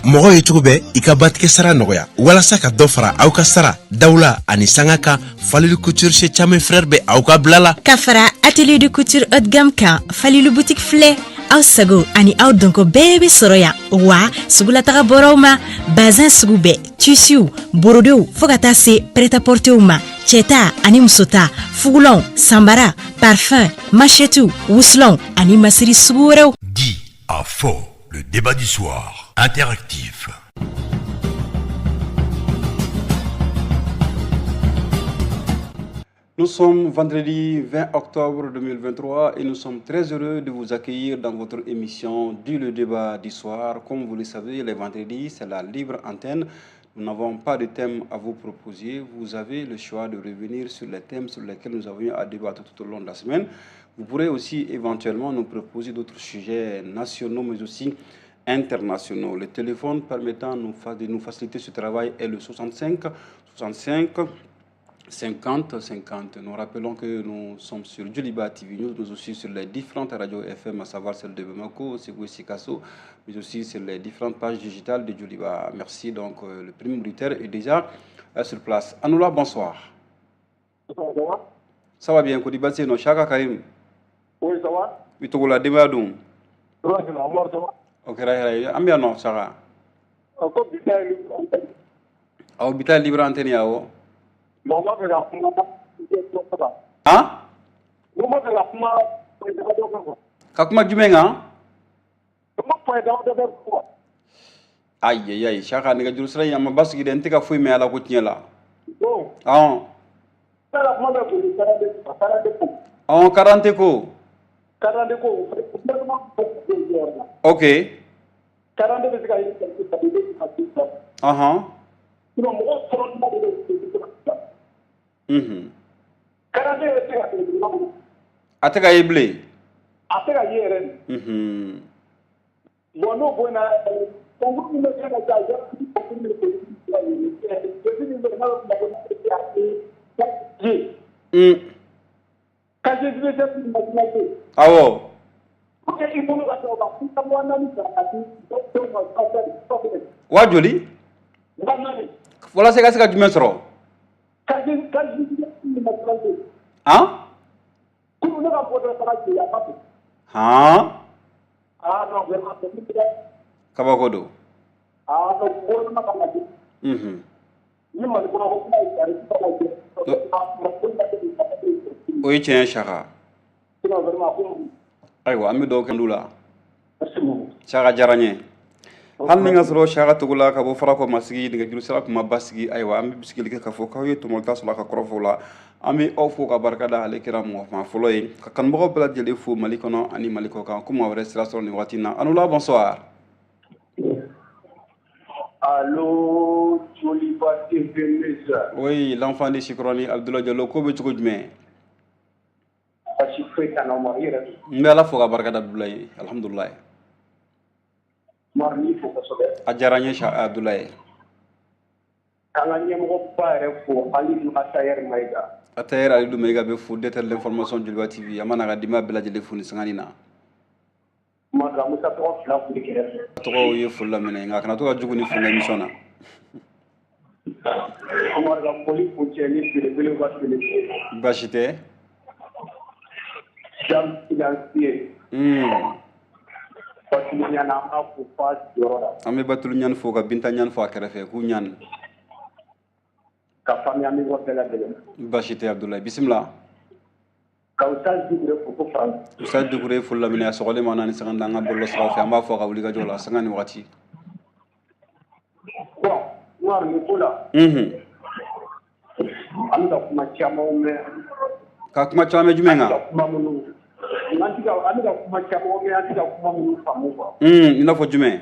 Mɔgɔ ye cogo bɛɛ i ka batigɛ sara nɔgɔya walasa ka dɔ fara aw ka sara dawula ani sanga kan. Falilu Couture chez Chame Frère bɛ aw ka bila la. Ka fara atelier de couture haut de gamme kan, Falilu boutique filɛ, aw sago ani aw dɔnko bɛɛ bɛ sɔrɔ yan. Wa sugulataga bɔraw ma, bazin sugu bɛɛ, tissuw, borodew, fɔɔ ka taa se prêt-à-porterw ma, cɛta ani musota, fugulanw, sanbara, parfum, machetew, wusulanw ani masiri sugu wɛrɛw. Dit à fort, le débat du soir, interactif. Nous sommes vendredi 20 octobre 2023 et nous sommes très heureux de vous accueillir dans votre émission du Le Débat du soir. Comme vous le savez, les vendredis, c'est la libre antenne. Nous n'avons pas de thème à vous proposer. Vous avez le choix de revenir sur les thèmes sur lesquels nous avons eu à débattre tout au long de la semaine. Vous pourrez aussi éventuellement nous proposer d'autres sujets nationaux, mais aussi internationaux. Le téléphone permettant de nous faciliter ce travail est le 65 65 50 50. Nous rappelons que nous sommes sur Joliba TV News, mais aussi sur les différentes radios FM, à savoir celle de Bamako, Ségou et Sikasso, mais aussi sur les différentes pages digitales de Joliba. Merci. Donc, le premier militaire est déjà sur place. Anoula, bonsoir. Bonsoir. Ça va bien, Kodi Batse, no, Chaka Karim. Oui, ça va. I tɔgɔ la, denbaya dun? Ça va, ça va. O kɛra hɛrɛ ye. An bɛ yan nɔ, Saka. Ko bi ta ye libre antenne. Awɔ, bi ta libre antenne ye, awɔ. Bon, n b'a fɛ ka kuma dɔ kan. Han? N ko n b'a fɛ ka kuma point damadɔ kan quoi. Ka kuma jumɛn kan? N ko point damadɔ bɛ quoi. Ayi ayi ayi, Saka, nɛgɛjuru sira in a ma basigi dɛ, n tɛ ka foyi mɛn a la ko tiɲɛ la. Bon. Ɔn. Ne ka kuma bɛ boli carte ko carte ko. Ɔn, carte ko. Carte ko, gouvernement ko yɔrɔ la. Ok. Carte bɛ se ka ye ka di ka di. Sinon mɔgɔw tɔɔrɔ de bɛ se ka. Carte bɛ se ka kɛ. A tɛ ka ye bilen. A tɛ ka ye yɛrɛ de. Bon, n'o bɔ na, concours min bɛ se ka kɛ, concours min bɛ min bɛ n'a bɛ kunnafoni casier judiciaire nationalité. Awɔ. Pour que i bolo ka sɔrɔ ka f'i ka 4000 sara ka di dɔw ma kɔfɛ. Waa joli? 4000. Walasa i ka se ka jumɛn sɔrɔ? Casier judiciaire nationalité. Han? Kunun ne ka bɔ dɔ taara jeli a ma bɛn. Han? Ah non, vraiment, c'est une Kabako don. Ah non, gouvernement ka lajɛ. Ni Mali kɔnɔ ko kuma ye cari ka lajɛ. O ye tiɲɛ ye, Saka. Sinon vraiment ko. Ayiwa, an bɛ dugawu kɛ la. Merci beaucoup. Saka diyara n ye. Hali ni ka sɔrɔ Saka Togola ka bɔ Farakɔ Masigi, nɛgɛjuru sira kuma basigi. Ayiwa, an bɛ bisigili kɛ k'a fɔ k'aw ye tɔmɔta sɔrɔ a ka kɔrɔfɔw la. An bɛ aw fo ka barika da ale kɛra mɔgɔ maa fɔlɔ ye ka kanubagaw bɛɛ lajɛlen fo Mali kɔnɔ ani Mali kɔ kan, ko maa wɛrɛ sira sɔrɔ nin waati in na. Anoula, bonsoir. Allô, Joliba TV News. Oui, l'enfant de Sikoroni, Abdoulaye Diallo, ko bɛ cogo jumɛn? Basi foyi t'an na, Umaru, i yɛrɛ dun? N bɛ Ala fo ka barika da, Abdoulaye, alhamdulilayi. Umaru, n b'i fo kosɛbɛ. A diyara n ye, Abdoulaye. K'an ka ɲɛmɔgɔba yɛrɛ fo, Alidu Atayer Mayiga. Atayer Alidu Mayiga bɛ fo, directeur de l'information Joliba TV. An b'a n'a ka denbaya bɛɛ lajɛlen fo nin sanga in na. Umaru, Musa tɔgɔ fila fili kɛrɛfɛ. Tɔgɔw ye foli laminɛ, nka kana to ka jugu ni fo n ka émission na. Umaru, ka foli kuncɛ ni belebelew ka belebele. Baasi tɛ. Jam financier. Batulu Ɲani, an b'a fo f'a sigiyɔrɔ la. An bɛ Batulu Ɲani fo ka Binta Ɲani fo a kɛrɛfɛ k'u ɲani. Ka famille amigo bɛɛ lajɛlen. Baasi tɛ, Abdoulaye, bisimila. Ka Ustaz Dukure fo fo France. Ustaz Dukure foli laminɛ, a sɔgɔlen ma na ni sanga an ka bɔlɔlɔ siraw fɛ. An b'a fɔ a ka wulikajɔ la sanga ni waati. Bon, Umaru, nin ko la. An bɛ ka kuma caman mɛn. Ka kuma caman mɛn jumɛn kan? An bɛ ka kuma minnu an bɛ ka kuma caman mɛn, an tɛ ka kuma minnu faamu quoi. I n'a fɔ jumɛn?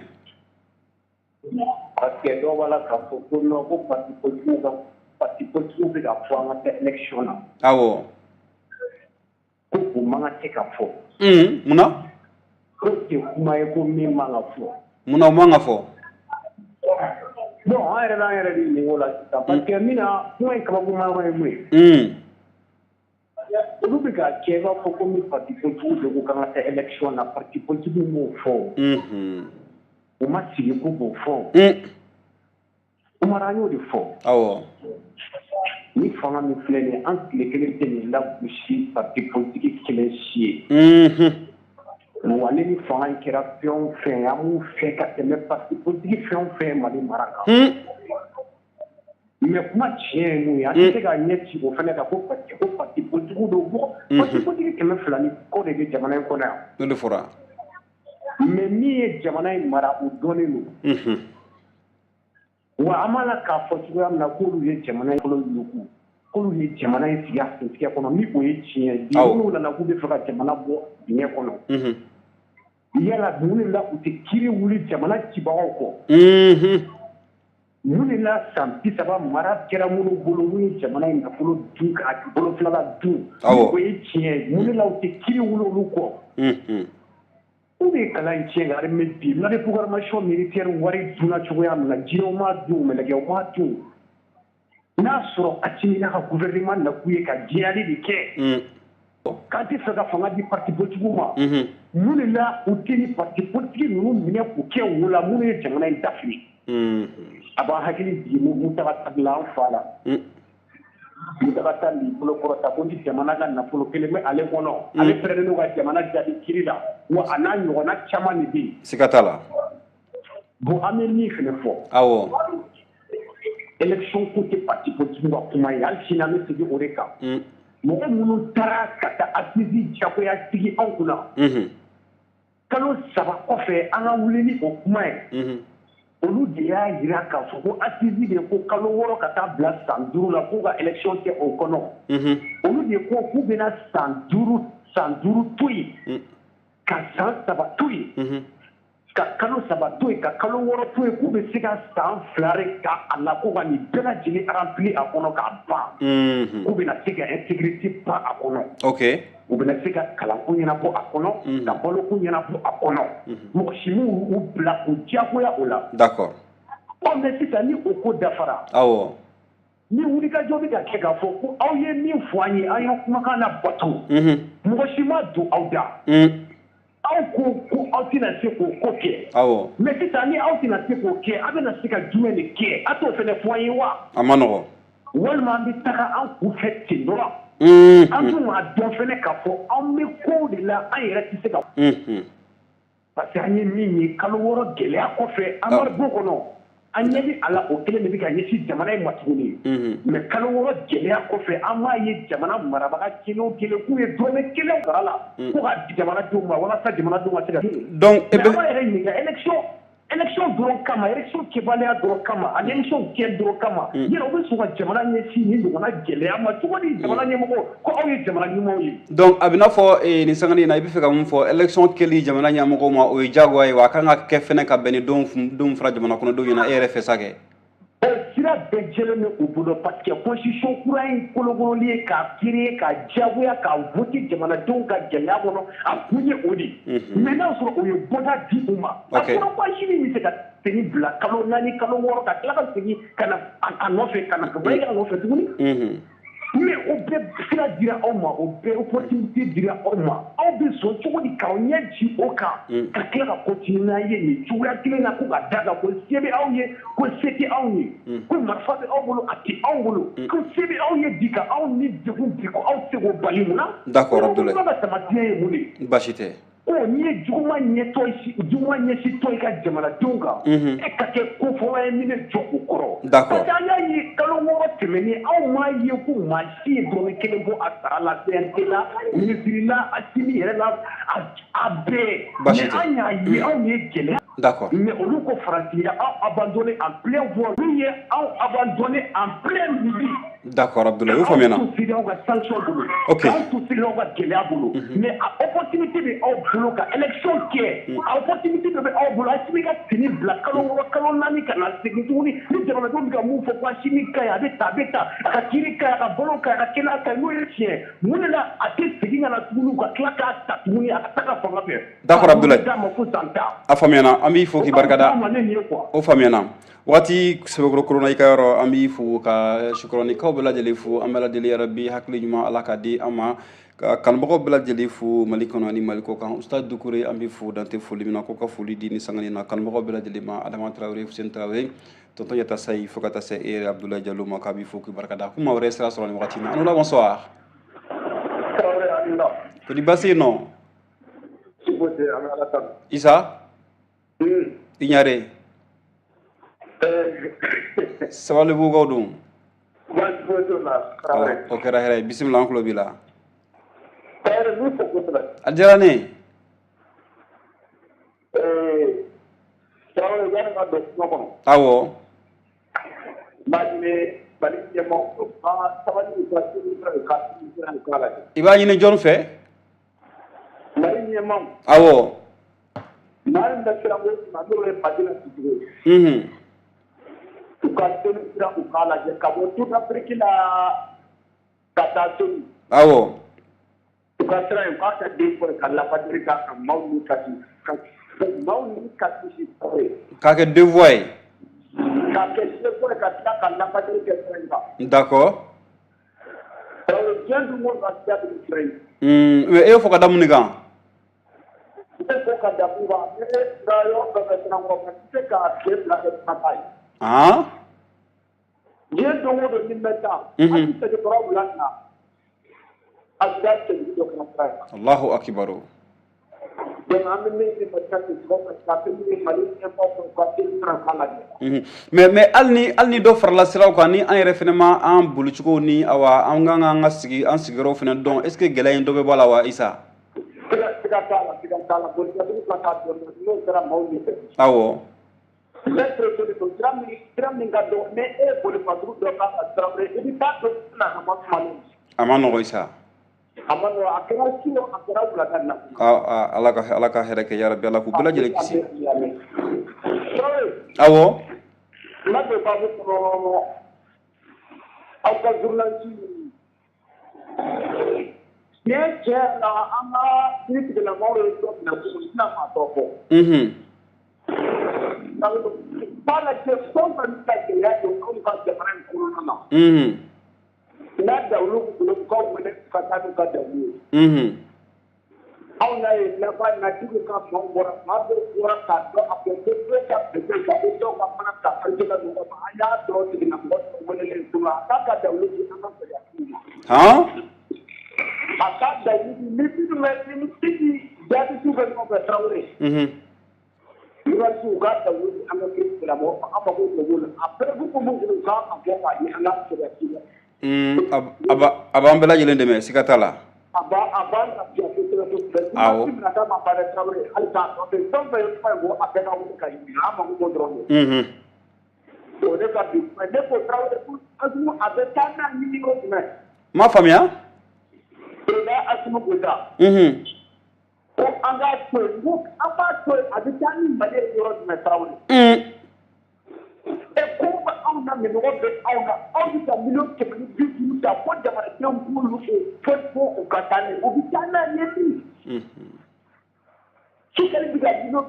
Parce que dɔw b'a la k'a fɔ ko non, ko parti politique ka parti politique bɛ ka fɔ an ka taa élection na. Awɔ. Ko o man kan tɛ ka fɔ. Munna? Ko tɛ kuma ye ko min man ka fɔ. Munna o man ka fɔ? Bon, an yɛrɛ b'an yɛrɛ de ɲininka o la sisan parce que min na kuma in kabakoma yɔrɔ ye mun ye? Olu bɛ ka kɛ i b'a fɔ komi parti politique de ko k'an ka taa élection na. Parti politique m'o fɔ o. U ma sigi k'u b'o fɔ o. Umar, an y'o de fɔ. Ni fanga min filɛ nin ye, an tile kelen tɛ nin lagosi parti politique kelen si ye. Wa ne ni fanga in kɛra fɛn o fɛn ye, an b'u fɛ ka tɛmɛ parti politique fɛn o fɛn ye Mali mara kan. Mais kuma tiɲɛ ye mun ye, an tɛ se ka ɲɛ ci o fana kan ko parti politique don. Mɔgɔ parti politique 200 ni kɔ de bɛ jamana in kɔnɔ yan. O de fɔra. Mais min ye jamana in mara, o dɔnnen don. Wa an b'a la k'a fɔ cogoya min na k'olu ye jamana in fɔlɔ yuruku, k'olu ye jamana in sigi a sentigɛ kɔnɔ, ni o ye tiɲɛ ye bi. Minnu nana k'u bɛ fɛ ka jamana bɔ dingɛ kɔnɔ, yala mun de la u tɛ kiiri wuli jamana cibagaw kɔ? Mun de la san 30 mara kɛra minnu bolo, mun ye jamana in nafolo dun k'a bolo filala dun, o ye tiɲɛ ye, mun de la u tɛ kiiri wuli olu kɔ? U bɛ kalan in tiɲɛ ka armée bi loi de programmation militaire wari dunna cogoya min na, jinɛw m'a dun, mɛlɛkɛw m'a dun. N'a sɔrɔ Assimi n'a ka gouvernement nakun ye ka diɲɛli de kɛ, k'an tɛ fɛ ka fanga di parti politique ma, mun de la u tɛ ni parti politique ninnu minɛ k'u kɛ wo la, minnu ye jamana in dafiri? A b'an hakili jigin Mutaga Tall la, an fa la. Mutaga Tall bolo kɔrɔta ko ni jamana ka nafolo kelen bɛ ale kɔnɔ, ale pɛrɛnnen don ka jamana jaabi kiri la. Wa a n'a ɲɔgɔnna caman de bɛ yen. Siga t'a la. Bon, an bɛ min fana fɔ, élection ko tɛ parti politique ka kuma ye. Hali sini an bɛ segin o de kan. Mɔgɔ minnu taara ka taa assise jagoya sigi anw kunna, kalo 3 kɔfɛ an ka wuli ni o kuma ye, olu de y'a jira k'a fɔ ko assise de ko kalo 6 ka taa bila san 5 la, k'u ka élection kɛ o kɔnɔ. Olu de ko k'u bɛna san 5, san 5 to yen, ka san 3 to yen, ka kalo 3 to yen, ka kalo 6 to yen, k'u bɛ se ka san 2 de ta a la, ko ka nin bɛɛ lajɛlen remplir a kɔnɔ k'a ban, k'u bɛna se ka insécurité ban a kɔnɔ, u bɛna se ka kalanko ɲɛnabɔ a kɔnɔ, ka baloko ɲɛnabɔ a kɔnɔ. Mɔgɔ si m'u u bila k'u diyagoya o la. Ɔ, mais sisan ni o ko dafara, ni wulikajɔ bɛ ka kɛ k'a fɔ ko aw ye min fɔ an ye, an y'aw kumakan na bato, mɔgɔ si ma don aw da. Aw ko ko aw tɛna se k'o ko kɛ. Mais sisan ni aw tɛna se k'o kɛ, aw bɛna se ka jumɛn de kɛ? A t'o fana fɔ an ye wa? A ma nɔgɔn. Walima an bɛ taga an kun fɛ ten dɔrɔn? An dun b'a dɔn fana k'a fɔ anw bɛ kow de la, an yɛrɛ tɛ se ka, parce que an ye min ye kalo 6 gɛlɛya kɔfɛ embargo kɔnɔ, an ɲɛ bɛ a la, o kelen de bɛ ka ɲɛsin jamana in ma tuguni. Mais kalo 6 gɛlɛya kɔfɛ, an m'a ye jamana marabaga kelen o kelen k'u ye dɔrɔmɛ kelen sara la ko ka di jamanadenw ma walasa jamanadenw ka se ka. Donc mais an b'a yɛrɛ ɲininka, élection dɔrɔn kama, élection kɛbaliya dɔrɔn kama ani élection kɛ dɔrɔn kama, yala u bɛ sɔn ka jamana ɲɛsin nin ɲɔgɔnna gɛlɛya ma cogo di? Jamana ɲɛmɔgɔ ko aw ye jamana ɲumanw ye. Donc a bɛ n'a fɔ nin sangani in na, i bɛ fɛ ka mun fɔ? Élection kɛli jamana ɲɛmɔgɔw ma, o ye diyagoya ye wa? A kan ka kɛ fɛnɛ ka bɛn ni don fɔra jamana kɔnɔdenw ɲɛna, e yɛrɛ fɛ sa kɛ? Sira bɛɛ jɛlen bɛ u bolo, parce que constitution kura in kolokololi ye k'a créer, k'a diyagoya, k'a voter jamanadenw ka gɛlɛya kɔnɔ, a kun ye o de ye. Mais n'a sɔrɔ o ye bɔda di u ma, a fɔra ko Assimi bɛ se ka segin bila kalo 4, kalo 6, ka tila ka segin ka na a nɔfɛ, ka na ka bɔ a nɔfɛ tuguni. Mais o bɛɛ sira dira aw ma, o bɛɛ opportunité dira aw ma. Aw bɛ sɔn cogo di k'aw ɲɛ ci o kan, ka tila ka continuer n'a ye nin cogoya kelen na, ko ka da kan ko se bɛ aw ye, ko se tɛ anw ye, ko marifa bɛ aw bolo, a tɛ anw bolo, ko se bɛ aw ye bi ka aw ni degun bi, ko aw tɛ se k'o bali? Mun na? D'accord, Abdoulaye. Kuma ka taamasiyɛn ye mun de ye? Baasi tɛ. Ko n'i ye juguman ɲɛtɔ, juguman ɲɛsintɔ i ka jamanadenw kan, e ka kɛ ko fɔlɔ ye min bɛ jɔ o kɔrɔ. Parce que an y'a ye kalo 6 tɛmɛnen, anw m'a ye ko maa si ye dɔrɔmɛ kelen bɔ a sara la, CNT la, minisiri la, Assimi yɛrɛ la, a bɛɛ. Baasi Mais tɛ. an y'a ye anw ye gɛlɛya. Mais olu ko Faransi ye aw abandonné en plein vol, olu ye aw abandonné en plein midi. D'accord, Abdoulaye, o faamuyana. K'anw to CEDEAO ka sanction bolo, k'anw to CEDEAO ka gɛlɛya bolo, mais a opportunité bɛ aw bolo ka élection kɛ, a opportunité dɔ bɛ aw bolo. Assimi ka fini bila kalo 6, kalo 4, ka na segin tuguni ni jamanadenw bɛ ka mun fɔ ko Assimi ka ɲi, a bɛ tan, a bɛ tan, a ka kiiri ka ɲi, a ka balo ka ɲi, a ka kɛnɛya ka ɲi, n'o ye tiɲɛ, mun de la a tɛ segin ka na tuguni ka tila k'a ta tuguni a ka taa ka fanga fɛ? D'accord, Abdoulaye. D'a ma fo san 10. A faamuyana, an b'i fo k'i barikada. O ma ne nin ye quoi. O faamuyana. Waati sɛbɛkɔrɔ korona i ka yɔrɔ, an b'i fo ka sukɔrɔnikaw bɛɛ lajɛlen fo. An bɛ Ala deli yarabi, hakili ɲuman Ala ka di an ma, ka kanubagaw bɛɛ lajɛlen fo Mali kɔnɔ ani Mali kɔ kan. Ustaz Dukure, an b'i fo dante foli min na, ko ka foli di ni sangani na kanubagaw bɛɛ lajɛlen ma, Adama Tarawele, Hussein Tarawele, tonton Yata Sayi, fo ka taa se e yɛrɛ Abdoulaye Diallo ma, k'a b'i fo k'i barika da. Ko maa wɛrɛ ye sira sɔrɔ nin wagati in na. Anula, bonsoir. Tarawele, Anula. Ko di, baasi yen nɔ? Siko tɛ, an bɛ Ala tanu. Isa i ɲare, Sabalibugukaw dun? Baasi foyi t'o la, Tarawele. O kɛra hɛrɛ ye. Bisimila, an tulo b'i la. Tarawele, n b'i fo kosɛbɛ. A diyara ne ye. Tarawele, yanni ka don kuma kɔnɔ, n b'a ɲini Mali ɲɛmaaw fɛ, u ka sabali, u ka sira, u ka sira, u k'a lajɛ. I b'a ɲini jɔn fɛ? Mali ɲɛmaaw. Maa min bɛ sirako kunna, n'o ye Madina Sisoko ye, u ka seli sira, u k'a lajɛ ka bɔ Tour d'Afrique la ka taa Segu. U ka sira in, u k'a kɛ den fɔ ka lafajiri k'a kan, maaw ni kasi ka maaw ni kasi si ye. K'a kɛ deux voies ye. K'a kɛ deux voies ye, ka tila ka lafajiri kɛ sira in kan. Tarawele, diɲɛ dun ko ka siya bɛ sira in. Mais e y'o fɔ ka da mun de kan? Ne ko ka da mun kan, ne ka yɔrɔ bɛɛ bɛ siran kɔ, n tɛ se ka tile 2 kɛ kuma t'a ye. Diɲɛ don o don ni n bɛ taa, hali segintɔla wula in na, a bɛ taa cɛjugu dɔ kɛra sira in kan. Allahu akibaru. Donc an bɛ min ɲini Mali Sisoko fɛ, ka min ɲini Mali ɲɛmaaw fɛ, u ka teli sira k'a lajɛ. Mais hali ni dɔ farala siraw kan, ni an yɛrɛ fɛnɛ ma an bolicogo ni awa an kan k'an ka sigi an sigiyɔrɔw fɛnɛ dɔn, est ce que gɛlɛya in dɔ bɛ bɔ a la wa, Isa? Siga t'a la, siga t'a la. Bolifatigi ka taa dɔɔnin, n'o kɛra maaw ɲɛfɛ. Ne préféré don sira min ka dɔgɔ, ni e ye bolifasugu dɔ k'a ka sira wɛrɛ, i bɛ taa dɔn na a ma kumalen. A ma nɔgɔ, Isa. A ma nɔgɔ, a kɛra su o, a kɛra wulada na. Ala ka hɛrɛ kɛ yarabi, Ala k'u bɛɛ lajɛlen kisi. Tarawele. N ka don baabu kɔnɔ, aw ka journaliste nin ye, tiɲɛ la, an ka kiiritigɛlamɔgɔw ye dɔ minɛ kunun, n tɛna maa tɔ fɔ. B'a lajɛ, fɛn o fɛn bɛ ka gɛlɛya don anw ka jamana in kɔnɔna na, n'a dawulu b'u bolo, u ka wele ka taa n'u ka dawulu ye. Anw y'a ye laban na, Dicko ka maaw bɔra, maa dɔw bɔra k'a dɔn a fɔ ko dɔw ka bɛnbɛn ka ko dɔw ka mana ta farikolo la mɔgɔ ma. An y'a dɔn tigilamɔgɔ dɔ welelen tuma a k'a ka dawulu di an ka sariya ma. A k'a dawulu di ni minnu bɛ ni ni jihadisiw bɛ ɲɔgɔn fɛ, Tarawele. Journaliste, u k'a dawulu di an ka kiiritigɛlamɔgɔw ma, an mako b'o la. A preuve b'u bolo, u k'a bɔ k'a di an ka sariya ma. A b'an bɛɛ lajɛlen dɛmɛ, siga t'a la. A b'a lafiya kosɛbɛ kosɛbɛ. Journaliste mina taa ma ba dɛ, Tarawele, hali k'a tɔ to yen, fɛn o fɛn ye kuma in fɔ, a bɛɛ ka wuli ka ɲininka, an mako b'o dɔrɔn de la. O ne ka bi kuma, ne ko Tarawele ko Asimu a bɛ taa n'a ɲini yɔrɔ jumɛn? N m'a faamuya. Président Asimu Goyita. Ko an k'a to yen, ko an b'a to yen, a bɛ taa ni Mali ye yɔrɔ jumɛn, Tarawele? E ko bɛ anw na, minɔgɔ bɛ anw na, anw bɛ ka miliyɔn 150 ta ko jamanadenw k'olu fo fo u ka taa n'a ye, u bɛ taa n'a ye min? Sukali bɛ ka miliyɔn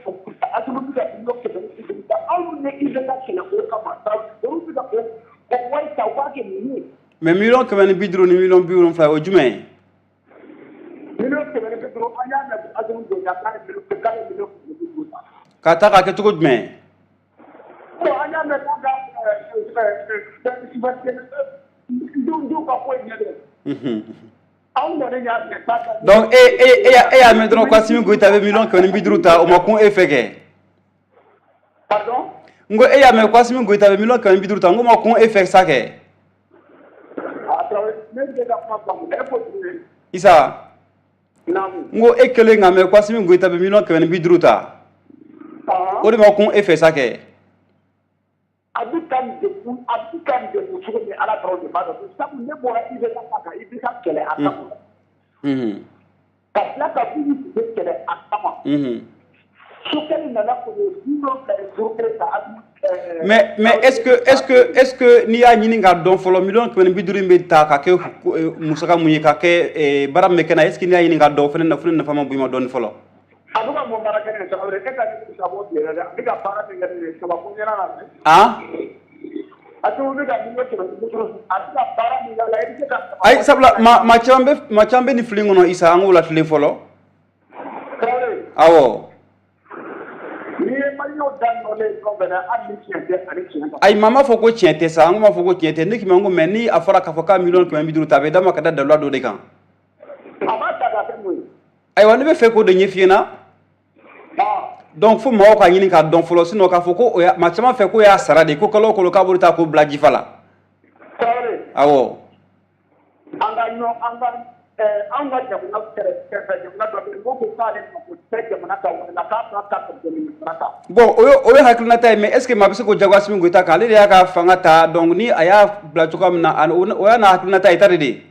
70 ta, Asimu bɛ ka miliyɔn 150 ta, anw ni IBK kɛlɛ o kama, olu bɛ ka o wari ta, u b'a kɛ mun ye? Mais miliyɔn 150 ni miliyɔn 70, o ye jumɛn ye? Miliyɔn 150, an y'a mɛn ko Asimu Goyita k'a ye miliyɔn 150 ta. Ka ta k'a kɛ cogo jumɛn? Bon, an y'a mɛn k'a ka denw ka ko in ɲɛdɔn. Anw kɔni y'a mɛn k'a ka. Donc e y'a mɛn dɔrɔn ko Asimi Goyita bɛ miliyɔn 150 ta, o ma kun e fɛ kɛ? Pardon? N ko e y'a mɛn ko Asimi Goyita bɛ miliyɔn 150 ta, n ko ma kun e fɛ sa kɛ? A Tarawele, ne tɛ ka kuma faamu, e ko tuguni. Isa. Naamu. N ko e kɛlen k'a mɛn ko Asimi Goyita bɛ miliyɔn 150 ta, o de ma kun e fɛ sa kɛ? A bɛ ka nin degun, a bɛ ka nin degun cogo min, Ala dɔrɔn de b'a dɔn. Sabu ne bɔra IBK kan, IBK kɛlɛ a kama. Ka tila ka Bubu Sise kɛlɛ a kama. Sokɛli nana o ye 75 kelen ta Asimu. Mais est-ce que n'i y'a ɲini k'a dɔn fɔlɔ, miliyɔn 150 in bɛ ta ka kɛ musaka mun ye, ka kɛ baara min bɛ kɛ n'a ye, est ce que n'i y'a ɲini k'a dɔn, o fana nafa ma bon i ma dɔɔni fɔlɔ? A bɛ ka mun baara kɛ nin Tarawele, e ka sabɔ yɛrɛ dɛ, a bɛ ka baara min kɛ nin ye kabako ɲɛna la dɛ. Assimi bɛ ka 150 000 000, a bɛ ka baara min kɛ la, i bɛ se ka. Ayi, sabula maa caman bɛ nin fili kɔnɔ, Isa, an k'o latilen fɔlɔ. Tarawele. Awɔ. N'i ye Maliyɛnw da nɔlen ye dɔrɔn fɛnɛ, hali ni tiɲɛ tɛ, ani tiɲɛ ka. Ayi, maa m'a fɔ ko tiɲɛ tɛ sa, an ko m'a fɔ ko tiɲɛ tɛ. Ne k'i ma ko, mais ni a fɔra k'a fɔ k'a 150 000 000 ta, a bɛ d'a ma ka da daluya dɔ de kan. A b'a ta k'a kɛ mun ye? Ayiwa, ne bɛ fɛ k'o de ɲɛf'i ɲɛna. Donc fo maaw ka ɲini k'a dɔn fɔlɔ, sinon k'a fɔ ko o y'a maa caman fɛ k'o y'a sara de, ko kalo o kalo k'a b'o ta k'o bila jifa la. Tarawele. Awɔ. An ka ɲɔ an ka anw ka jamana kɛrɛfɛ jamana dɔ bɛ yen, ko k'ale mako tɛ jamana ka wari la, k'a b'a ta ka jamana sara ta. Bon, o ye hakilinata ye, mais est ce que maa bɛ se k'o jagoya Assimi Goïta kan? Ale de y'a ka fanga ta, donc ni a y'a bila cogoya min na, o y'a n'a hakilinata ye ta de.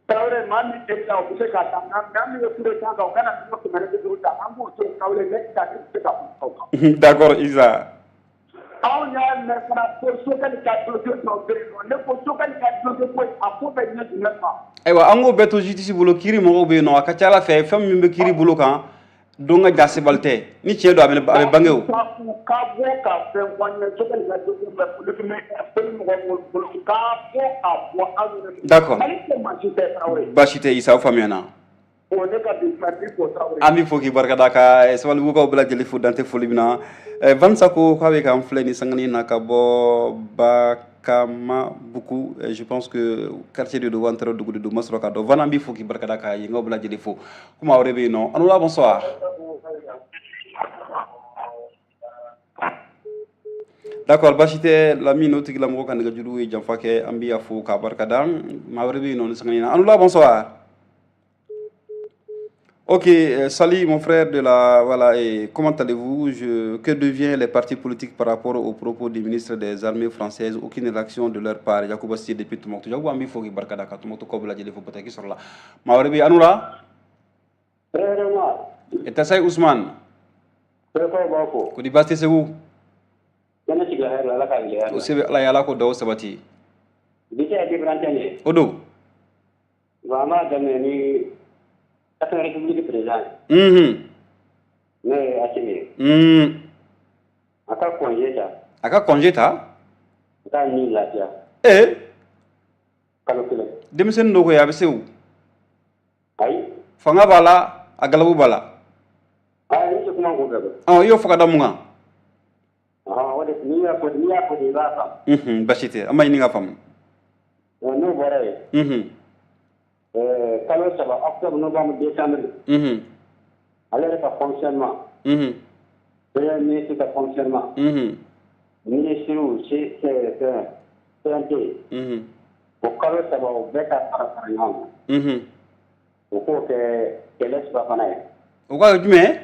Tarawele, maa min tɛ o bɛ se k'a ta, nka maa min ye coup d'état kɛ, o kana 150 000 000 ta, an b'o to yen. Tarawele, ne ta tɛ se ka kuma o kan. D'accord, Isa. Anw y'a mɛn fana ko Choguel ka dossier dɔ bɛ yen nɔ. Ne ko Choguel ka dossier ko in, a ko bɛ ɲɛ jumɛn ma? Ayiwa, an k'o bɛɛ to justice bolo. Kiiri mɔgɔw bɛ yen nɔ, a ka ca Ala fɛ, fɛn min bɛ kiiri bolo kan don ka ja sebali tɛ. Ni tiɲɛ don, a bɛ bange o. U ka bɔ ka fɛn fɔ an ye, Choguel ka dossier bɛ police mɔgɔw bolo, u ka bɔ k'a fɔ anw ɲɛna. Mali tɛ maa si tɛ, Tarawele. Baasi tɛ, Isa, o faamuyana. O ne ka bi kuma bi fɔ, Tarawele. An b'i fo k'i barikada, ka Sabalibugukaw bɛɛ lajɛlen fo, dante foli min na. Vansa ko k'a bɛ k'an filɛ ni sangani na ka bɔ Bakamabugu. Je pense que quartier de don wa, n taara dugu de don, ma sɔrɔ ka dɔn. Van, an b'i fo k'i barikada, ka yenkaw bɛɛ lajɛlen fo. Komi aw yɛrɛ bɛ yen nɔ, an la, bonsoir. D'accord, baasi tɛ, Lamine, o tigilamɔgɔ ka nɛgɛjuru ye janfa kɛ. An b'i fo k'a barikada. Maa wɛrɛ bɛ yen nɔ ni sangani na. An la, bonsoir. Ok, Sali, mon frère de la... Voilà, et comment allez-vous? Que devient les partis politiques par rapport aux propos du ministre des Armées françaises? Aucune réaction de leur part. Yacouba Sy depuis Tombouctou. Yacouba, an b'i fo k'i barikada, ka Tombouctou kaw bɛɛ lajɛlen fo, bataki sɔrɔ la. Maa wɛrɛ bɛ yen, an la? Vraiment. Tasay Ousmane. Bɛɛ b'a fɔ. Ko di, baasi tɛ Segu? Ne sigila hɛrɛ la, Ala k'a wuli hɛrɛ O la. se bɛ Ala ye, Ala ko daw sabati. Bi tɛ libre antenne ye. O don. Bon, an b'a daminɛ ni 4 République président ye. N'o ye Assimi ye. A ka congé ta. A ka congé ta? A k'a ni lafiya. Kalo 1. Denmisɛnnin dɔ koyi, a bɛ se o. Ayi. Fanga b'a la, a galabu b'a la. Ayi, ne tɛ kuma kun fɛ koyi. Ɔ, i y'o fɔ ka da mun kan? Ɔhɔn, o de n'i y'a fɔ ten, i b'a faamu. Baasi tɛ, an b'a ɲini ka faamu. N'o bɔra yen. Kalo 3, octobre, novembre, décembre. Ale yɛrɛ ka fonctionnement. Premier ministre ka fonctionnement. Ministre C CNT. O kalo 3, o bɛɛ ka fara fara ɲɔgɔn kan. O k'o kɛ kɛlɛ surafana ye. O ka kɛ jumɛn?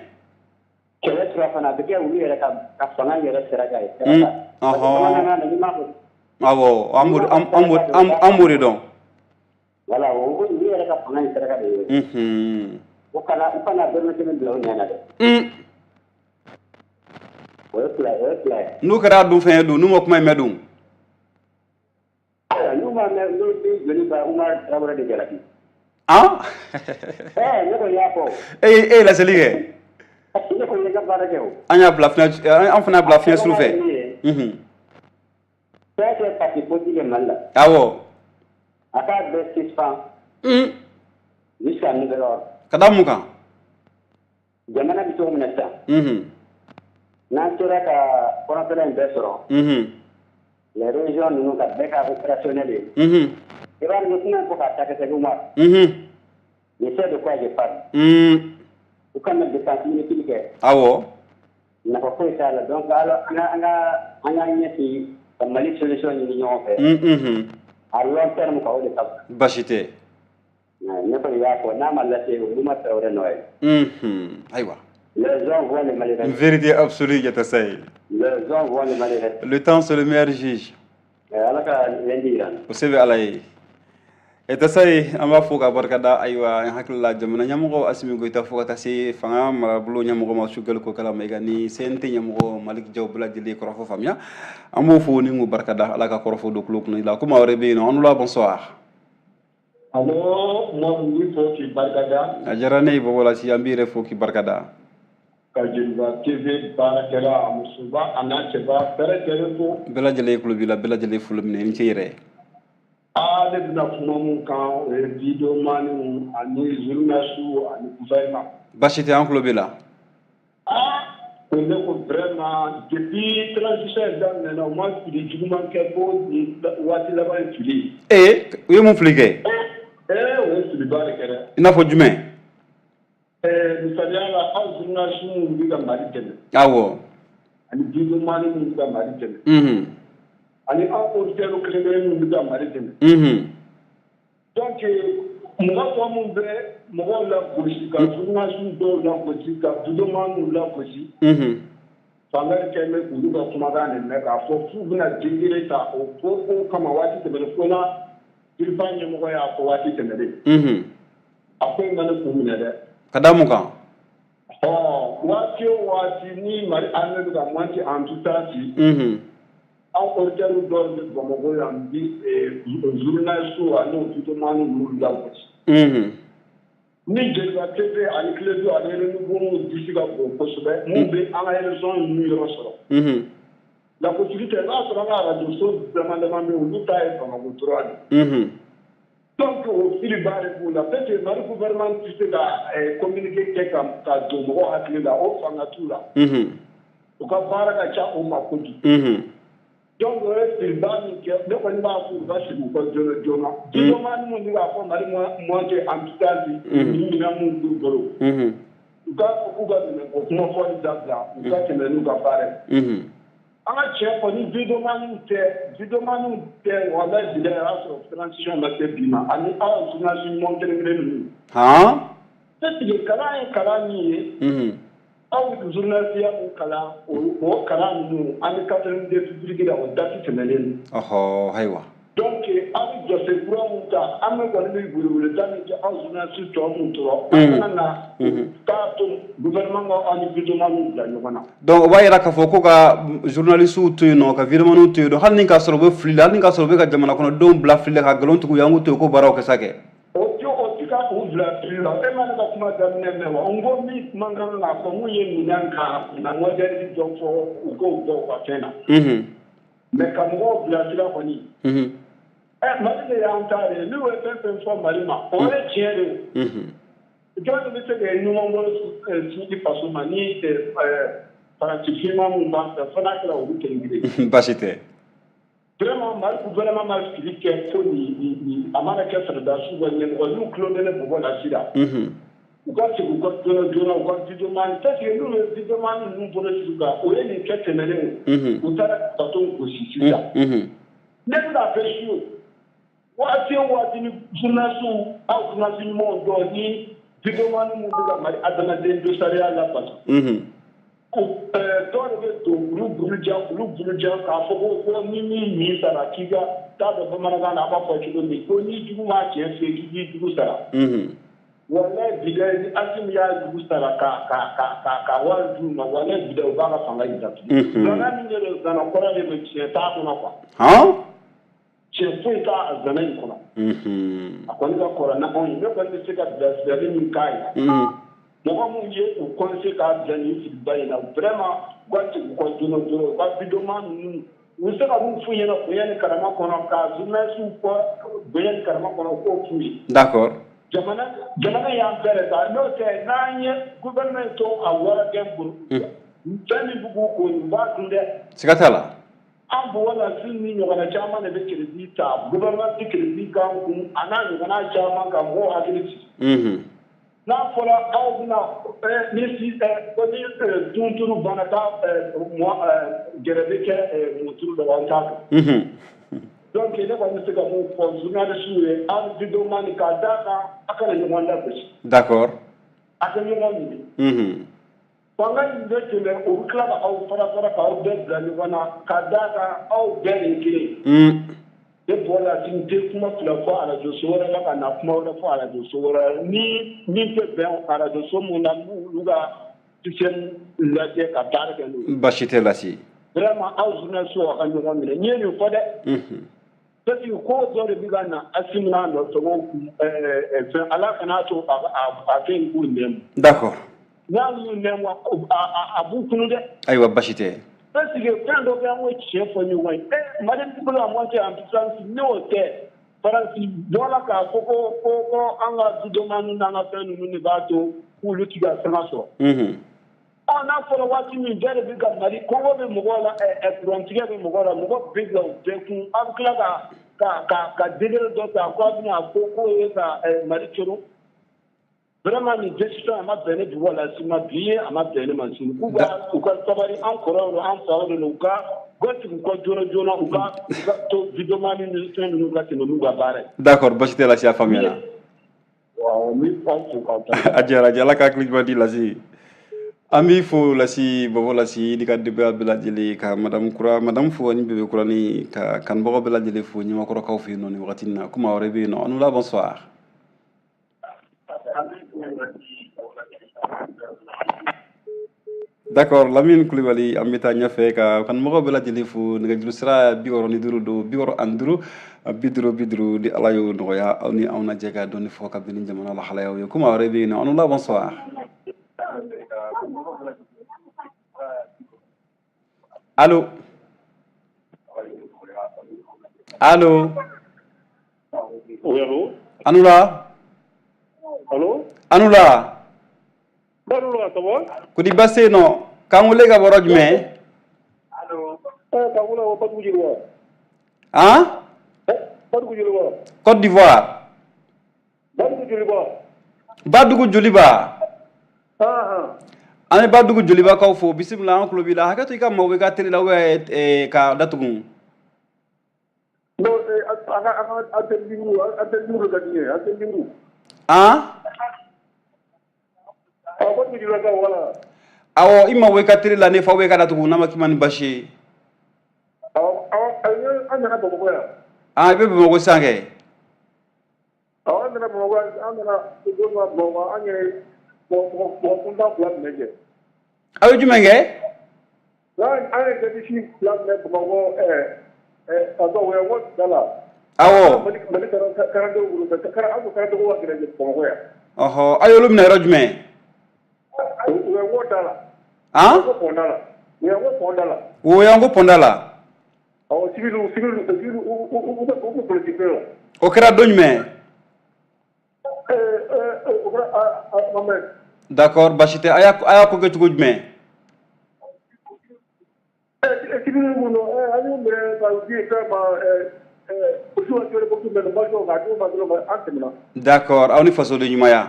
Kɛlɛ surafana, a bɛ kɛ olu yɛrɛ ka fanga yɛrɛ saraka ye. Saraka. Parce que bamanankan na, n'i m'a fɔ. Awɔ, an b'o de dɔn. Voilà, o olu yɛrɛ ka fanga in saraka de ye. U kana dɔrɔmɛ 1 bila u ɲɛ na dɛ. O ye fila, o ye fila ye. N'o kɛra a dun fɛn ye dun, n'u ma kuma in mɛn dun? Ayiwa, n'u ma mɛn, n'u bɛ joli ba Umar Tarawele de jalaki. Ɛɛ, ne kɔni y'a fɔ. E ye laseli kɛ. Ne kɔni ye n ka baara kɛ o. An y'a bila fiɲɛ, an fana y'a bila fiɲɛ suru fɛ. A sabanan ye min ye. Fɛn fɛn parti politique ye Mali la. A k'a bɛɛ suspend. Jusqu'à nouvel ordre. Ka da mun kan? Jamana bɛ cogo min na sisan. N'an sera ka kɔnɔfɛla in bɛɛ sɔrɔ. Les régions ninnu ka bɛɛ ka opérationnel ye. I b'a dɔn, n bɛ kuma in fɔ k'a ta kɛ Umar. Je sais de quoi je parle. U kana dépense inutile kɛ. Nafa foyi t'a la, donc ala an ka ɲɛsin ka Mali solution ɲini ɲɔgɔn fɛ. À long terme quoi, o de ka fisa. Baasi tɛ. Ne kɔni y'a fɔ, n'a ma lase, olu ma Tarawele nɔ ye. Ayiwa. Les hommes voient le Mali rester. Vérité absolue, Yatassaye. Les hommes voient le Mali rester. Le temps, c'est le meilleur juge. Ala ka lundi yira n na. O se bɛ Ala ye. Yatassaye, an b'a fɔ ka barikada. Ayiwa, n hakili la, jamana ɲɛmɔgɔ Assimi Goïta, fo ka taa se fanga marabolo ɲɛmɔgɔ ma, Choguel Kokalla Maïga, ni CNT ɲɛmɔgɔ Malick Diaw, bɛɛ lajɛlen kɔrɔfɔ faamuya. An b'o fo ni k'o barikada. Ala ka kɔrɔfɔ don tulo kunna la. Ko maa wɛrɛ bɛ yen nɔ. An la, bonsoir. Allo, Umaru, n b'i fo k'i barikada. A diyara ne ye, Bɔbɔlasi, an b'i yɛrɛ fo k'i barikada. Ka Joliba TV baarakɛla, a musoba a n'a cɛba bɛɛ lajɛlen fo. Bɛɛ lajɛlen tulo b'i la, bɛɛ lajɛlen folo minɛ, i ni ce yɛrɛ. Aa, ne bɛna kuma mun kan, o ye videomaniw ani journalistew ani gouvernement. Baasi tɛ, an tulo b'i la. Aa, ko ne ko vraiment, depuis transition in daminɛna, u ma fili juguman kɛ fo nin waati laban in fili. Ee, u ye mun fili kɛ? Ee, o ye filiba de kɛ dɛ. I n'a fɔ jumɛn? Misaliya la, aw journaliste minnu bɛ ka Mali dɛmɛ, ani videomani minnu bɛ ka Mali dɛmɛ, ani aw auditeurs kelen kelen minnu bɛ ka Mali dɛmɛ. Donc mɔgɔ tɔ minnu bɛ mɔgɔw lagosi, ka journaliste dɔw lagosi, ka videomaniw lagosi, fanga kɛ bɛ k'olu ka kumakan de mɛn k'a fɔ f'u bɛna décret ta o ko kama. Waati tɛmɛnen, fo na DIRPA ɲɛmɔgɔ y'a fɔ waati tɛmɛnen, a ko in ma ne kun minɛ dɛ. Ka da mun kan? Ɔ, waati o waati ni Mali armée bɛ ka monter en puissance, aw auditeurs dɔw bɛ Bamakɔ yan bi journalistes ani videomaniw ninnu lagosi. Ni Joliba TV ani Kledu ani Renouveau disi ka bon kosɛbɛ, mun bɛ an ka région ninnu yɔrɔ sɔrɔ. Lagosili tɛ, i b'a sɔrɔ an ka radio so dama dama bɛ yen, olu ta ye Bamakɔ dɔrɔn de. Donc o filiba de b'u la, parce que Mali gouvernement tɛ se ka communiqué kɛ ka don mɔgɔw hakili la, o fanga t'u la. U ka baara ka ca o ma kojugu. Donc o ye filiba min kɛ, ne kɔni b'a fɔ u ka segin u kɔ joona joona. Videomani minnu bɛ k'a fɔ Mali monter en puissance, ni minɛn minnu b'u bolo, u k'a fɔ k'u ka minɛnko kuma fɔli dabila, u ka tɛmɛ n'u ka baara ye. An ka tiɲɛ fɔ, ni videomaniw tɛ, videomaniw tɛ, walayi bilayi, o y'a sɔrɔ transition ma se bi ma, ani aw journaliste ɲuman kelen kelen ninnu. Parce que kalan ye kalan min ye, aw journaliste ya mun kalan, o kalan ninnu, an bɛ 82 public la, o date tɛmɛnen don. Ɔhɔ, ayiwa. Donc aw bɛ jɔsen kura mun ta, an bɛ kɔni bɛ weleweleda min kɛ, aw journaliste tɔ mun tora, an kana na k'a to gouvernement ka aw ni videomaniw bila ɲɔgɔn na. Donc o b'a yira k'a fɔ ko ka journalistes to yen nɔ, ka videomaniw to yen nɔ, hali ni k'a sɔrɔ u bɛ fili la, hali ni k'a sɔrɔ u bɛ ka jamana kɔnɔdenw bila fili la, ka nkalon tigɛ u ye, an k'u to yen ko baaraw kɛ sa kɛ. O ti ka u bila fili la. E ma ne ka kuma daminɛ mɛn wa? N ko min man kan k'a fɔ, mun ye minɛn ka na modèle dɔ fɔ, u k'o bɔ u ka fɛn na. Mais ka mɔgɔw bilasira kɔni. Ɛ, Mali de y'an ta de ye, n'u ye fɛn fɛn fɔ Mali ma, o ye tiɲɛ de ye. Jɔn de bɛ se ka ɲuman bolo sin i faso ma ni Faransi finman mun b'an fɛ, fo n'a kɛra olu kelen kelen. Baasi tɛ. Vraiment, Mali gouvernement ma fili kɛ fo nin a mana kɛ sɔrɔdasiw ka ɲɛmɔgɔ n'u tulo bɛ ne bɔbɔ la sisan. U ka segin u kɔ joona joona, u ka videomani, parce que n'u ye videomani ninnu bolo sigi kan, o ye nin kɛ tɛmɛnen, u taara bateau gosi sisan. Ne bɛ k'a fɛ su waati o waati ni journalistes, aw journaliste ɲumanw dɔw ni videomani minnu bɛ ka Mali adamaden dɔ sariya labato. Dɔw de bɛ don olu buruja, olu buruja k'a fɔ ko ni min nin sara, k'i ka t'a dɔn bamanankan na a b'a fɔ cogo min ko ni jugu m'a tiɲɛ f'i ye, k'i k'i jugu sara. Walayi bilayi, ni Asimi y'a jugu sara ka wari d'u ma, walayi bilayi, u b'a ka fanga in datugu. Zana min de don, zana kɔrɔ de don, tiɲɛ t'a kɔnɔ quoi. Tiɲɛ foyi t'a zana in kɔnɔ. A kɔni ka kɔrɔ na anw ye. Ne kɔni bɛ se ka bilasirali min k'a ye. Mɔgɔ mun ye u conseil k'a bila nin filiba in na, vraiment, u ka segin u kɔ joona joona, u ka videoman ninnu, u bɛ se ka mun f'u ɲɛna bonya ni karama kɔnɔ, ka journalistes fɔ bonya ni karama kɔnɔ, u k'o f'u ye. Jamana y'an bɛɛ de ta, n'o tɛ n'an ye gouvernement to a waraden bolo, fɛn min b'u k'u kun, u b'a dun dɛ. Siga t'a la. An bɔgɔ ni ɲɔgɔnna caman de bɛ crédit ta, gouvernement tɛ crédit k'an kun, a n'a ɲɔgɔnna caman, ka mɔgɔw hakili sigi. N'a fɔra aw bɛna ni si ko ni dunturu banna k'a gɛrɛ bɛ kɛ muturu la, an t'a dɔn. Donc ne kɔni bɛ se ka mun fɔ journaliste ye, aw videoman, k'a d'a kan a kana ɲɔgɔn lagosi. A ka ɲɔgɔn minɛ. Fanga in bɛ tɛmɛ, o bɛ tila ka aw fara fara, k'aw bɛɛ bila ɲɔgɔn na, ka d'a kan aw bɛɛ de ye kelen ye. Ne bɔra n tɛ kuma fila fɔ arajo so wɛrɛ la ka na kuma wɛrɛ fɔ arajo so wɛrɛ la ni min tɛ bɛn arajo so mun na, n b'olu ka système lajɛ ka baara kɛ n'o ye. Baasi tɛ lase. Vraiment, aw journalistes, aw ka ɲɔgɔn minɛ. N ye nin fɔ dɛ. Parce que ko dɔ de bɛ ka na Asimi n'a nɔfɛ ko fɛn, Ala kan'a to a fɛn k'u nɛmu. N'a y'u nɛn a b'u kunu dɛ. Ayiwa, basi tɛ. Parce que fɛn dɔ bɛ, an ko tiɲɛ fɔ ɲɔgɔn ye. Mali bolo a monté en puissance, n'o tɛ, Faransi bɔra k'a fɔ ko an ka vidéoman n'an ka fɛn ninnu de b'a to k'olu ti ka sanga sɔrɔ. Ɔ, n'a fɔra waati min bɛɛ de bɛ ka Mali kɔngɔ bɛ mɔgɔw la, kurantigɛ bɛ mɔgɔw la, mɔgɔ bɛ bila u bɛɛ kun, a bɛ tila ka degré dɔ ta ko a bɛna ko k'o ye ka Mali coron. Vraiment, nin décision a ma bɛn ne Buwa Lasi ma bi ye, a ma bɛn ne ma sini. K'u ka u ka sabali, an kɔrɔw don, an faw de don, u ka sigi u kɔ joona joona, u ka to vidéoman ni fɛn ninnu ka tɛmɛ n'u ka baara ye. D'accord, basi tɛ Lasi, a faamuyana. Waaw, n bɛ aw fo k'aw ta. A diyara, Ala ka hakili ɲuman di Lasi. An b'i fo Lasi, Bɔbɔ Lasi, n'i ka denbaya bɛɛ lajɛlen, ka madame kura, madame fo ani bébé kurani, ka kanubagaw bɛɛ lajɛlen fo ɲamakɔrɔkaw fɛ yen nɔ nin wagati in na. Kuma wɛrɛ bɛ yen nɔ. An la, bonsoir. D'accord, Lamine Kulibali, an bɛ taa ɲɛfɛ ka kanubagaw bɛɛ lajɛlen fo. Nɛgɛjuru sira 65 don, 65 50 50. Ni Ala y'o nɔgɔya, aw ni anw na jɛ ka dɔɔni fɔ ka bɛn ni jamana lahalayaw ye. Kuma wɛrɛ bɛ yen nɔ. An la, bonsoir. Allo, allo. Oui, allo. Anula. Allo. Anula. Allo, ça va? Kodi baasi nɔ? K'an wele ka bɔ yɔrɔ jumɛn? Allo. K'an wele ka bɔ Badugu Joliba. Han? Badugu Joliba. Côte d'Ivoire. Badugu Joliba. Badugu Joliba. An bɛ Badugu Jolibakaw fo. Bisimila, an tulo b'i la. Hakɛ to, i ka maaw bɛ ka télé la ou bien ka datugu. Non, an ka antenne libre, antenne libre ka di n ye, antenne libre. Han? Ah, Badugu Joliba, voilà. Awɔ, i mabɔ i ka télé la ne fa, ou bien ka datugu n'a ma k'i ma ni baasi ye. Awɔ, an nana Bamakɔ yan. Ah, i bɛ Bamakɔ sisan kɛ? Awɔ, an nana Bamakɔ, an nana don min na Bamakɔ, an ye mɔgɔ kuntan fila minɛ kɛ. Aw ye jumɛn kɛ? An ye jɛnisi fila minɛ Bamakɔ, a tɔgɔ ko da la. Awɔ. Mali karandenw bolo, an ko karandenw ka gɛlɛn Bamakɔ yan. Ɔhɔ, aw y'olu minɛ yɔrɔ jumɛn? U ye ko da la. Han? Ko pɔnda la. U ye ko pɔnda la. O y'an ko pɔnda la. Awɔ, civil u bɛ politique la. O kɛra don jumɛn? O kɛra a ma mɛn. D'accord, baasi tɛ. A y'a ko kɛ cogo jumɛn? Civil minnu, an y'u minɛ ka di fɛn ma, polisiw ka jɔlen minɛ, k'a d'u ma dɔrɔn, an tɛmɛna. D'accord, aw ni fasoden ɲumanya.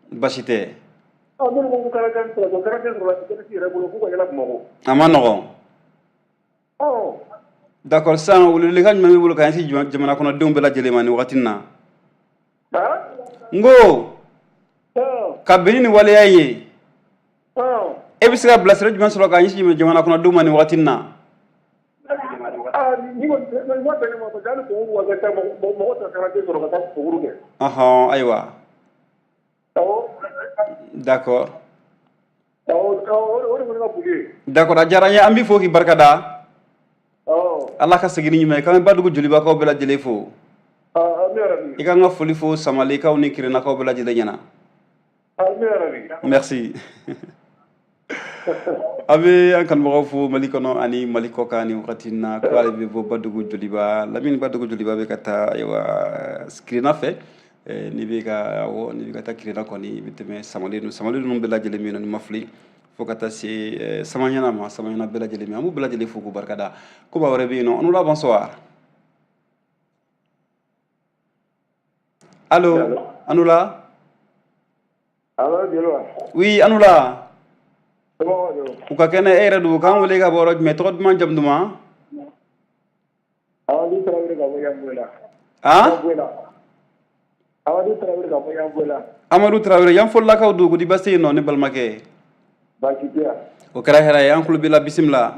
Baasi tɛ. Ah, minnu ko kalanden sɔrɔ, kalanden sɔrɔ jɛnisi yɛrɛ bolo k'u ka yɛlɛ Bamakɔ. A ma nɔgɔn. D'accord, sisan welewelekan jumɛn b'i bolo ka ɲɛsin jamana kɔnɔdenw bɛɛ lajɛlen ma nin wagati in na? N ko ka bɛn ni nin waleya in ye, e bɛ se ka bilasira jumɛn sɔrɔ ka ɲɛsin jamana kɔnɔdenw ma nin wagati in na? Ah, ni ma bɛn ne ma, parce que hali concours ka ca, mɔgɔ tɛ kalanden sɔrɔ ka taa concours kɛ. Ɔhɔn, ayiwa. Awɔ. D'accord. Awɔ, o de kɔni ka foli ye. D'accord, a diyara n ye, an b'i fo k'i barika da. Awɔ. Ala ka segin ni ɲuman ye, k'an bɛ Badugu Jolibakaw bɛɛ lajɛlen fo. Ami yarabi. I ka n ka foli fo Samalekaw ni Kirenakaw bɛɛ lajɛlen ɲɛna. Ami yarabi. Merci. An bɛ an kanubagaw fo Mali kɔnɔ ani Mali kɔ kan nin wagati in na. Ko ale bɛ bɔ Badugu Joliba, Lamini Badugu Joliba bɛ ka taa, ayiwa, Kirena fɛ. N'i bɛ ka, awɔ, n'i bɛ ka taa Kirena kɔni, i bɛ tɛmɛ Samale ninnu, Samale ninnu bɛɛ lajɛlen bɛ yen nɔ, ni ma fili, fo ka taa se Samaɲana ma, Samaɲana bɛɛ lajɛlen bɛ yen. An b'u bɛɛ lajɛlen fo k'u barika da. Ko maa wɛrɛ bɛ yen nɔ. An la, bonsoir. Allo, Anoula. Allo, Joliba. Oui, Anoula. Somɔgɔw don? U ka kɛnɛ, e yɛrɛ don? K'an wele ka bɔ yɔrɔ jumɛn? Tɔgɔ duman, jamu duman? Amadu Tarawele ka bɔ Yanfolila. Han? Yanfolila. Amadu Tarawele ka bɔ Yanfolila. Amadu Tarawele, Yanfolilakaw don. Ko di baasi yen nɔ, ne balimakɛ? Baasi tɛ yan. O kɛra hɛrɛ ye, an tulo b'i la, bisimila.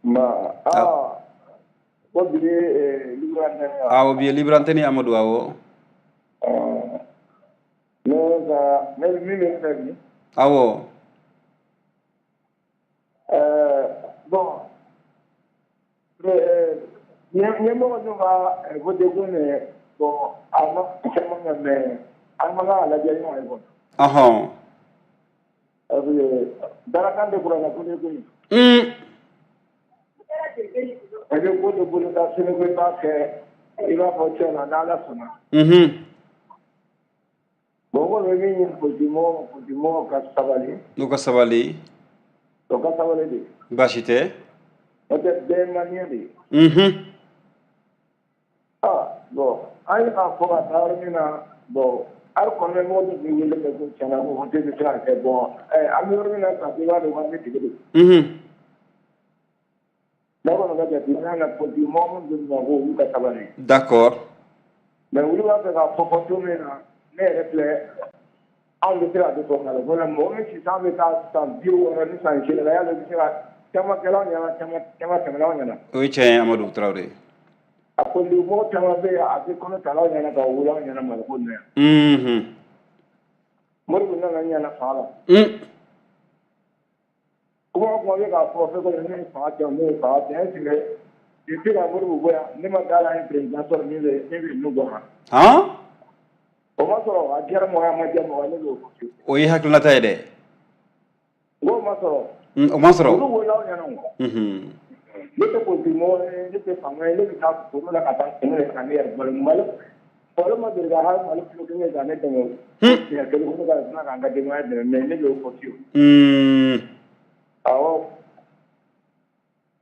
Nba. Aa, ko bi ye libre antenne ye wa? Awɔ, bi ye libre antenne ye, Amadu, awɔ. Ne ka ne min bɛ ne fɛ bi. Awɔ. Bon, ɲɛmɔgɔ ninnu ka vote ko nin, bon, a ma caman kɛ, mais an man kan ka lajɛ ɲɔgɔn ye quoi. Ɔhɔn. Parce que darakan tɛ kuranɛ ko de koyi. I bɛ ko dɔ boloda sini ko i b'a kɛ, i b'a fɔ tiɲɛ na n'Ala sɔnna. Bon, n kɔni bɛ min ɲini politique mɔgɔw, politique mɔgɔw ka sabali. N'u ka sabali. O ka sabali de. Baasi tɛ. N'o tɛ, bɛɛ ye malien de ye. Ah bon, an ye k'a fɔ ka taa yɔrɔ min na, bon, hali kɔnɔmɛ mɔgɔ dɔ b'i wele kɛ ko tiɲɛna ko vote bɛ se ka kɛ. Bon, an bɛ yɔrɔ min na sisan, i b'a dɔn k'an bɛ tigɛ de. Ne kɔni ka jate n'a na, politique mɔgɔ minnu bɛ Bamakɔ, olu ka sabali. Mais olu b'a fɛ k'a fɔ fɔ cogo min na, ne yɛrɛ filɛ, anw bɛ se ka dɔ fɔ nka la mɔgɔ min sisan bɛ taa san 68 la, yala i bɛ se ka caman kɛla anw ɲɛna, caman caman tɛmɛna anw ɲɛna. O ye tiɲɛ ye, Amadu Tarawele. A politique mɔgɔ caman bɛ yen, a bɛ kɔnɔ tala anw ɲɛna ka wolo anw ɲɛna Maliko in na yan. Moribo nana n ɲɛna fanga la. Kuma o kuma bɛ k'a fɔ fɛn kɔni, ne ye fanga kɛ, ne ye fanga kɛ, est ce que depuis ka Moribo bɔ yan, ne ma da la an ye président sɔrɔ min bɛ ninnu bɔ kan. Han. O ma sɔrɔ, a diyara mɔgɔ ye, a ma diya mɔgɔ ye, ne b'o fɔ fiyewu. O ye hakilinata ye dɛ. N k'o ma sɔrɔ. O ma sɔrɔ. Olu wolola anw ɲɛna o. Ne tɛ politique mɔgɔ ye, ne tɛ faama ye, ne bɛ taa foro la ka taa sɛnɛ de ka ne yɛrɛ balo. Malo ma deli ka hali malo kilo kelen ka ne dɛmɛ siɲɛ kelen ko ne ka tila k'an ka denbaya dɛmɛ, mais ne b'o fɔ fiyewu. Awɔ.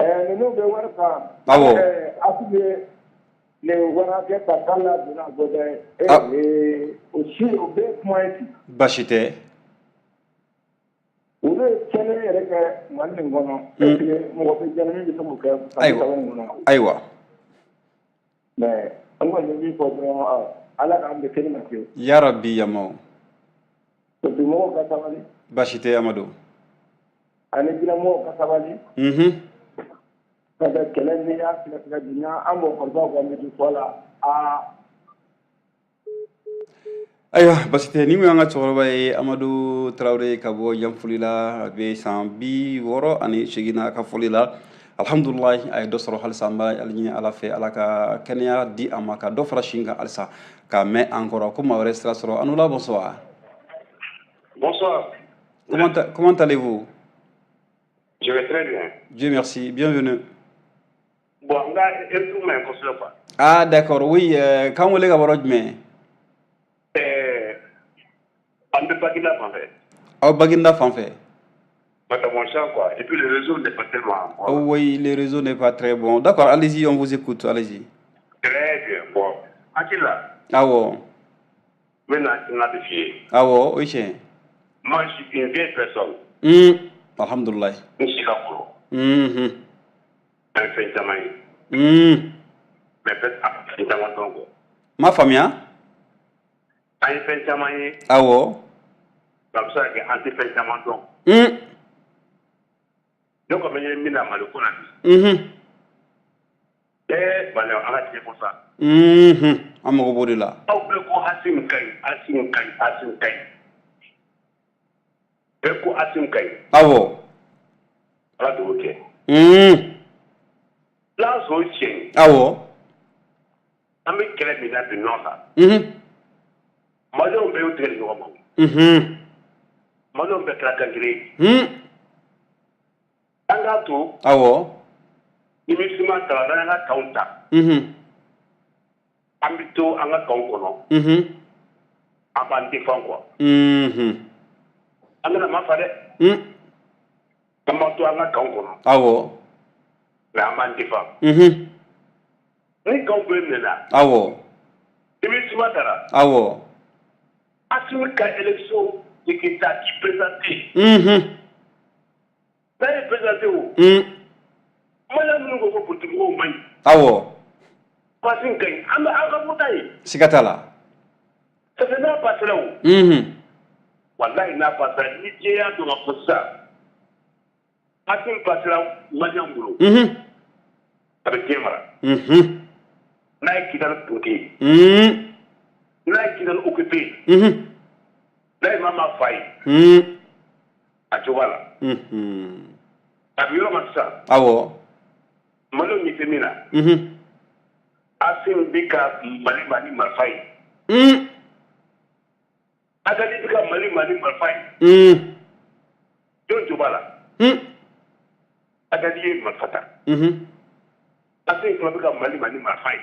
Ninnu bɛ wari ta. Asimi ye nin wari hakɛ ta k'ale y'a donna a bɔda ye. O si o bɛɛ ye kuma ye ten. Baasi tɛ. Olu ye tiɲɛni yɛrɛ kɛ Mali nin kɔnɔ. Est ce que mɔgɔ bɛ diɲɛ na min bɛ se k'o kɛ san 30 nin kɔnɔ? Ayiwa. Mais an kɔni bɛ min fɔ dɔrɔn, Ala k'an bɛn kelen ma fiyewu. Yarabi yamaw. Politique mɔgɔw ka sabali. Baasi tɛ, Amadu. Ani diinɛmɔgɔw ka sabali. Parce que kɛlɛ, n'i y'a sɛgɛsɛgɛ bi, n'an mɔgɔkɔrɔbaw ka miiri fɔ la, aa. Ayiwa, basi tɛ. Ni y'an ka cɛkɔrɔba ye, Amadu Tarawele ka bɔ Yanfolila, a bɛ san 68 na. A ka foli la, alhamdulilayi, a ye dɔ sɔrɔ halisa. An b'a ɲini Ala fɛ, Ala ka kɛnɛya di a ma, ka dɔ fara sin kan halisa, ka mɛn an kɔrɔ ko maa wɛrɛ sira sɔrɔ. Anula, bonsoir. Bonsoir. Comment allez-vous? Je vais très bien. Dieu merci. Bienvenue. Bon, n ka retour ma ɲi kosɛbɛ quoi. Ah d'accord, oui, k'an wele ka bɔ yɔrɔ jumɛn? An bɛ Baginda fan fɛ. Aw Baginda fan fɛ. Matamonchan quoi. Et puis le réseau n'est pas tellement Oh, oui, le réseau n'est pas très bon. D'accord, allez-y, on vous écoute, allez-y. Très bien. Bon, hakili la. Awɔ. N bɛna hakilina de f'i ye. Awɔ, o ye tiɲɛ. Moi, je suis une vieille personne. Alhamdulilayi. N si ka kɔrɔ. An ye fɛn caman ye. Mais peut-être a fɛn caman dɔn quoi. Ma faamuya. An ye fɛn caman ye. A bɛ se ka kɛ an tɛ fɛn caman dɔn. Ne kɔni bɛ ɲɛ min na Mali ko la bi. Malien, an ka tiɲɛ fɔ sa. An mago b'o de la. Aw bɛɛ ko Asimi ka ɲi, Asimi ka ɲi, Asimi ka ɲi. Bɛɛ ko Asimi ka ɲi. Ala de kɛ. N'a sɔrɔ o tiɲɛ ye. An bɛ kɛlɛ min na bi nɔ kan. Malienw bɛɛ y'u tigɛ di ɲɔgɔn ma. Malienw bɛɛ kɛra kan kelen ye. An k'a to. Ni MINUSMA taara, n'an y'an ka campw ta. An bɛ to an ka campw kɔnɔ. An b'an défend quoi. An kana maa fa dɛ. An b'an to an ka campw kɔnɔ. Mais an b'an défend. Ni campw bɛɛ minɛna. Ni MINUSMA taara. Assimi ka élection de k'i ta k'i présenter. N'a ye présenté o. Malien minnu ko ko politique mɔgɔw man ɲi. Ko Assimi ka ɲi, an bɛ an ka voter ye. Siga t'a la. Ça fait n'a passera o. Walahi, n'a passera, ni diɲɛ y'a dɔn ka fɔ sisan Assimi passera Malien bolo. A bɛ diɲɛ mara. N'a ye Kidali bloqué. N'a ye Kidali occupé. N'a ye maa maa fa ye. A cogo b'a la. A bɛ yɔrɔ ma sisan. Malienw ɲɛ tɛ min na. Assimi bɛ ka Mali ma ni marifa ye. Agali bɛ ka Mali mara ni marifa ye. Jɔn jo b'a la? Agali ye marifa ta. Assimi fana bɛ ka Mali mara ni marifa ye.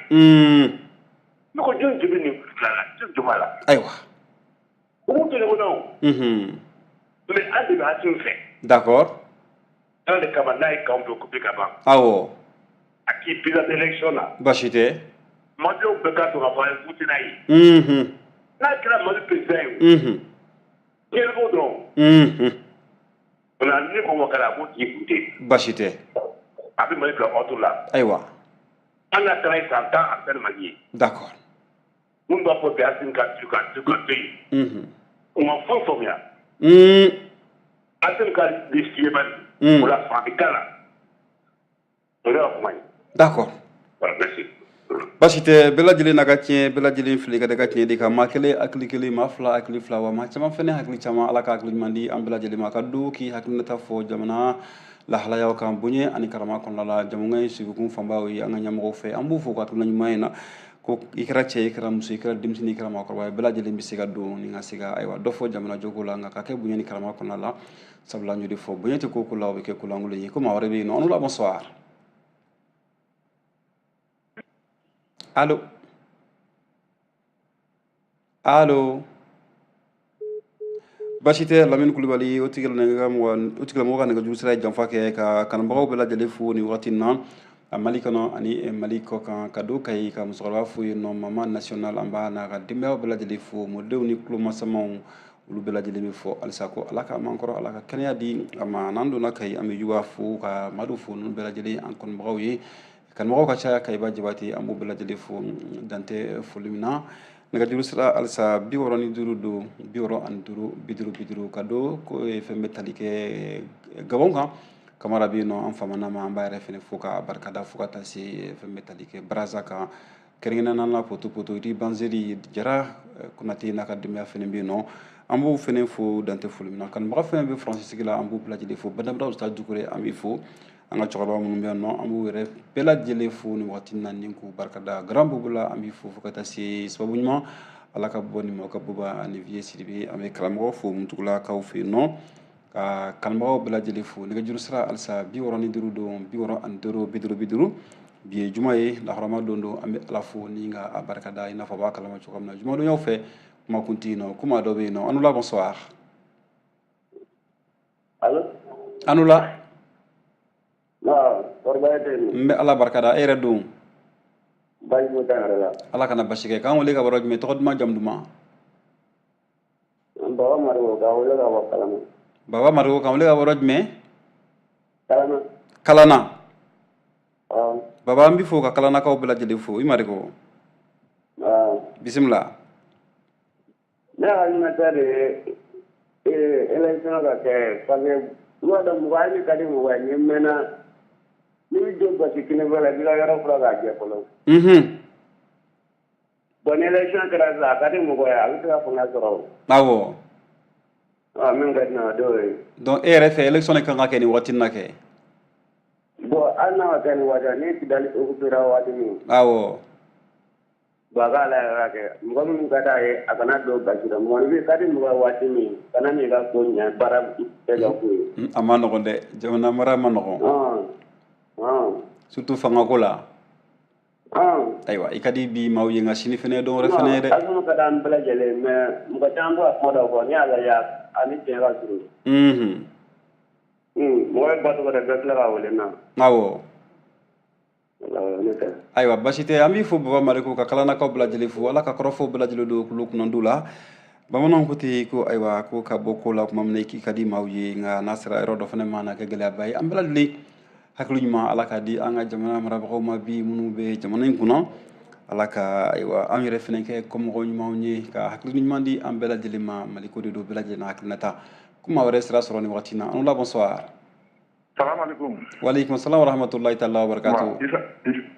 Ne ko jɔn jo bɛ nin fila la, jɔn jo b'a la? Ayiwa. U b'u to ɲɔgɔn na o. Mais an de bɛ Assimi fɛ. D'accord. Ala de kama n'a ye camp bɛɛ occupé ka ban. Awɔ. A k'i présenter élection na. Baasi tɛ. Maliyɛnw bɛɛ k'a dɔn k'a fɔ a ye voté n'a ye. N'a kɛra Mali président ye. Diɲɛ b'o dɔn. O la ni mɔgɔ kɛra a b'o tigi kun ten. Baasi tɛ. A bɛ Mali bila ordre la. Ayiwa. Hali n'a taara ye san 10 a bɛ taa ni Mali ye. D'accord. Minnu b'a fɔ bi Assimi ka to ka to ka to yen. U ma foyi faamuya. Assimi ka liste bali. O la fanga bɛ k'a la. O ye ne ka kuma ye. D'accord. Voilà, merci. Baasi tɛ, bɛɛ lajɛlen n'a ka tiɲɛ, bɛɛ lajɛlen fili ka da ka tiɲɛ de kan. Maa kelen hakili kelen, maa fila hakili fila, wa maa caman fɛnɛ hakili caman. Ala ka hakili ɲuman di an bɛɛ lajɛlen ma ka don k'i hakilinata fɔ jamana lahalayaw kan bonya ani karama kɔnɔna la. Jamukan in sigikun fanba ye an ka ɲɛmɔgɔw fɛ, an b'u fo ka hakilina ɲuman in na ko i kɛra cɛ, i kɛra muso, i kɛra denmisɛnnin, i kɛra maakɔrɔba ye, bɛɛ lajɛlen bɛ se ka don ni ka se ka ayiwa dɔ fɔ jamana jɔko la, nka ka kɛ bonya ni karama kɔnɔna la, sabula an y'o de fɔ, bonya tɛ ko ko la, o bɛ kɛ ko lankolon ye. Ko maa wɛrɛ bɛ yen nɔ. An la, bonsoir. Allo, allo. Baasi tɛ, Lamini Kulubali, o tigilamɔgɔ ka nɛgɛjuru sira ye janfa kɛ. Ka kanubagaw bɛɛ lajɛlen fo nin wagati in na a Mali kɔnɔ ani Mali kɔ kan, ka don Kayi ka musokɔrɔba fo yen nɔ, Mama National, an b'a n'a ka denbayaw bɛɛ lajɛlen fo, mɔdenw ni tulomasamaw, olu bɛɛ lajɛlen bɛ fɔ halisa ko Ala ka man kɔrɔ, Ala ka kɛnɛya di a ma. N'an donna Kayi, an bɛ Juba fo, ka Madu fo, ninnu bɛɛ lajɛlen an kanubagaw ye. Kanubagaw ka caya Kayiba Jabate, an b'u bɛɛ lajɛlen fo dantɛ foli min na. Nɛgɛjuru sira halisa 65 don, 65 50 50, ka don ko ye fɛn bɛ tali kɛ Gabon kan. Kamara bɛ yen nɔ, an famana ma, an b'a yɛrɛ fɛnɛ fo ka barikada, fo ka taa se fɛn bɛ tali kɛ Baraza kan, kɛrɛnkɛrɛnnenya la poto poto di Banzeri Jara Konate n'a ka denbaya fɛnɛ bɛ yen nɔ, an b'o fɛnɛ fo dantɛ foli min na. Kanubaga fɛn bɛ Faransi sigi la, an b'u bɛɛ lajɛlen fo. Badabada ta Dukure, an b'i fo. An ka cɛkɔrɔba minnu bɛ yan nɔ, an b'u yɛrɛ bɛɛ lajɛlen fo nin waati in na ni k'u barikada. Grand Bobo la, an b'i fo, fo ka taa se sababu ɲuman Ala ka bɔ nin ma ka Buba ani Vieux Sidibe. An bɛ karamɔgɔ fo Mutugulakaw fɛ yen nɔ, ka kanubagaw bɛɛ lajɛlen fo. Nɛgɛjuru sira halisa 65 don, 65 50 50. Bi ye juma ye, lahɔrɔma don don, an bɛ Ala fo ni ka a barikada. I n'a fɔ a b'a kalama cogo min na, jumadonyaw fɛ kuma kun tɛ yen nɔ, ko maa dɔ bɛ yen nɔ. An la, bonsoir. Allo. An la. N bɛ Ala barikada, e yɛrɛ don? Baasi foyi t'an yɛrɛ la. Ala kana basi kɛ. K'an wele ka bɔ yɔrɔ jumɛn? Tɔgɔ duman, jamu duman? Baba Mariko, k'an wele ka bɔ Kalana. Baba Mariko, k'an wele ka bɔ yɔrɔ jumɛn? Kalana. Kalana. Baba, an b'i fo ka Kalanakaw bɛɛ lajɛlen fo. I Mariko. Bisimila. Ne hakilinata de ye élection ka kɛ, parce que i b'a dɔn mɔgɔ hali ka di mɔgɔ ye n'i mɛnna, n'i bɛ don basi kelen la, i b'i ka yɔrɔ furan k'a jɛ fɔlɔ. Bon, ni élection kɛra sisan, a ka di mɔgɔ ye, a bɛ se ka fanga sɔrɔ o. Awɔ. Min ka di ne ye, o d'o ye. Donc e yɛrɛ fɛ, élection de kan ka kɛ nin waati in na kɛ? Bon, hali n'a ma kɛ nin waati ni Kidali occupé ra waati min. Awɔ. Bon, a k'a lajɛ ka kɛ mɔgɔ minnu ka d'a ye, a kana don basi la. Mɔgɔninfin ka di mɔgɔ ye waati min, kana n'i ka ko ɲɛ baara kɛ ka k'u ye. A ma nɔgɔn dɛ, jamana mara ma nɔgɔn. Surtout fangako la. Ayiwa, i ka di bi maaw ye, nka sini fɛnɛ ye dɔ wɛrɛ fɛnɛ ye dɛ. Assimi ka d'an bɛɛ lajɛlen, mais mɔgɔ caman bɛ ka kuma dɔ fɔ, n'i y'a lajɛ, a ni tiɲɛ ka surun. Mɔgɔ ye ba tɔgɔ dɛ, bɛɛ tila k'a wele na. Awɔ. Ayiwa, basi tɛ, an b'i fo Baba Mariko, ka Kalanakaw bɛɛ lajɛlen fo. Ala ka kɔrɔfɔw bɛɛ lajɛlen don kulo kunnandiw la. Bamananw ko ten ko ayiwa, ko ka bɔ ko la tuma min na k'i ka di maaw ye, nka n'a sera yɔrɔ dɔ fana ma, na kɛ gɛlɛyaba ye. An bɛɛ lajɛlen hakili ɲuman Ala k'a di an ka jamana marabagaw ma bi, minnu bɛ jamana in kunna. Ala ka ayiwa an yɛrɛ fana kɛ kɔmɔgɔ ɲumanw ye, ka hakili ɲuman di an bɛɛ lajɛlen ma. Maliko de don, bɛɛ lajɛlen hakilinata. Ko maa wɛrɛ sira sɔrɔ nin waati in na. An la, bonsoir. Salaamaaleykum. Waaleykum salam wa rahmatulahi taala wa barakatuh.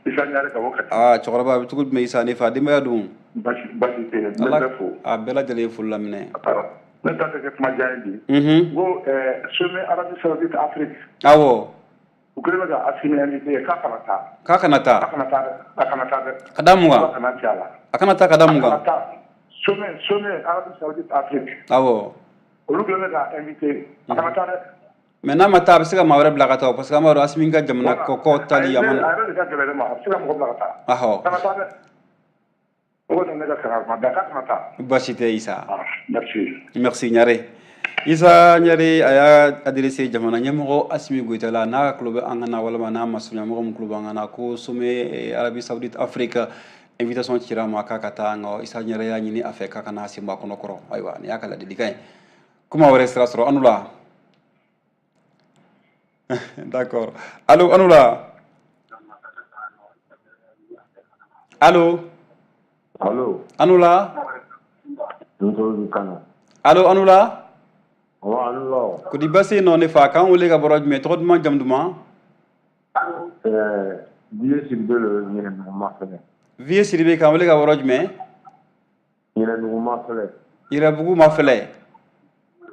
Isa Ɲare ka bɔ Kati. Aa, cɛkɔrɔba, a bɛ cogo jumɛn Isa? Ne fa, denbaya dun? Basi basi tɛ yen, n bɛ bɛɛ fo. A bɛɛ lajɛlen ye foli laminɛ. Ne ta tɛ kɛ kuma jan ye bi. N ko sommet Arabie Saoudite Afrique. Awɔ. U kɛlen bɛ ka Assimi invité k'a kana taa. K'a kana taa. A kana taa dɛ, a kana taa dɛ. Ka da mun kan? Kana ci a la. A kana taa ka da mun kan? A kana taa. Sommet Arabie Saoudite Afrique. Awɔ. Olu kɛlen bɛ k'a invité, a kana taa dɛ. Mais n'a ma taa, a bɛ se ka maa wɛrɛ bila ka taa o, parce que an b'a dɔn Asimi ka jamana kɔ tali a ma. A yɛrɛ de ka gɛlɛn ne ma, a bɛ se ka mɔgɔ bila ka taa. A kana taa dɛ. O kɔni ne ka kankari ma da k'a kana taa. Baasi tɛ, Isa. Ah, merci. Merci Ɲare. Isa Ɲare, a y'a adressé jamana ɲɛmɔgɔ Asimi Goyita la, n'a tulo bɛ an ka na walima n'a masurunya mɔgɔ min tulo bɛ an ka na, ko sommet Arabie Saoudite Afrique, invitation cira a ma k'a ka taa, nka Isa Ɲare y'a ɲini a fɛ k'a kana sen bɔ a kɔnɔ kɔrɔ. Ayiwa, nin y'a ka ladilikan ye. Kuma wɛrɛ sira sɔrɔ anu la. D'accord. Allo, anu la. Allo. Allo. Anu la. Allo, anu la. Wa anu la. Kodi basi nɔ ne fa k'an wele ka bɔra jumɛn, tɔgɔ duman, jamu duman? Vieux Sidibe le, Ɲinɛnugu Mafɛlɛ. Vieux Sidibe, k'an wele ka bɔra jumɛn? Ɲinɛnugu Mafɛlɛ. Yɛrɛbugu Mafɛlɛ.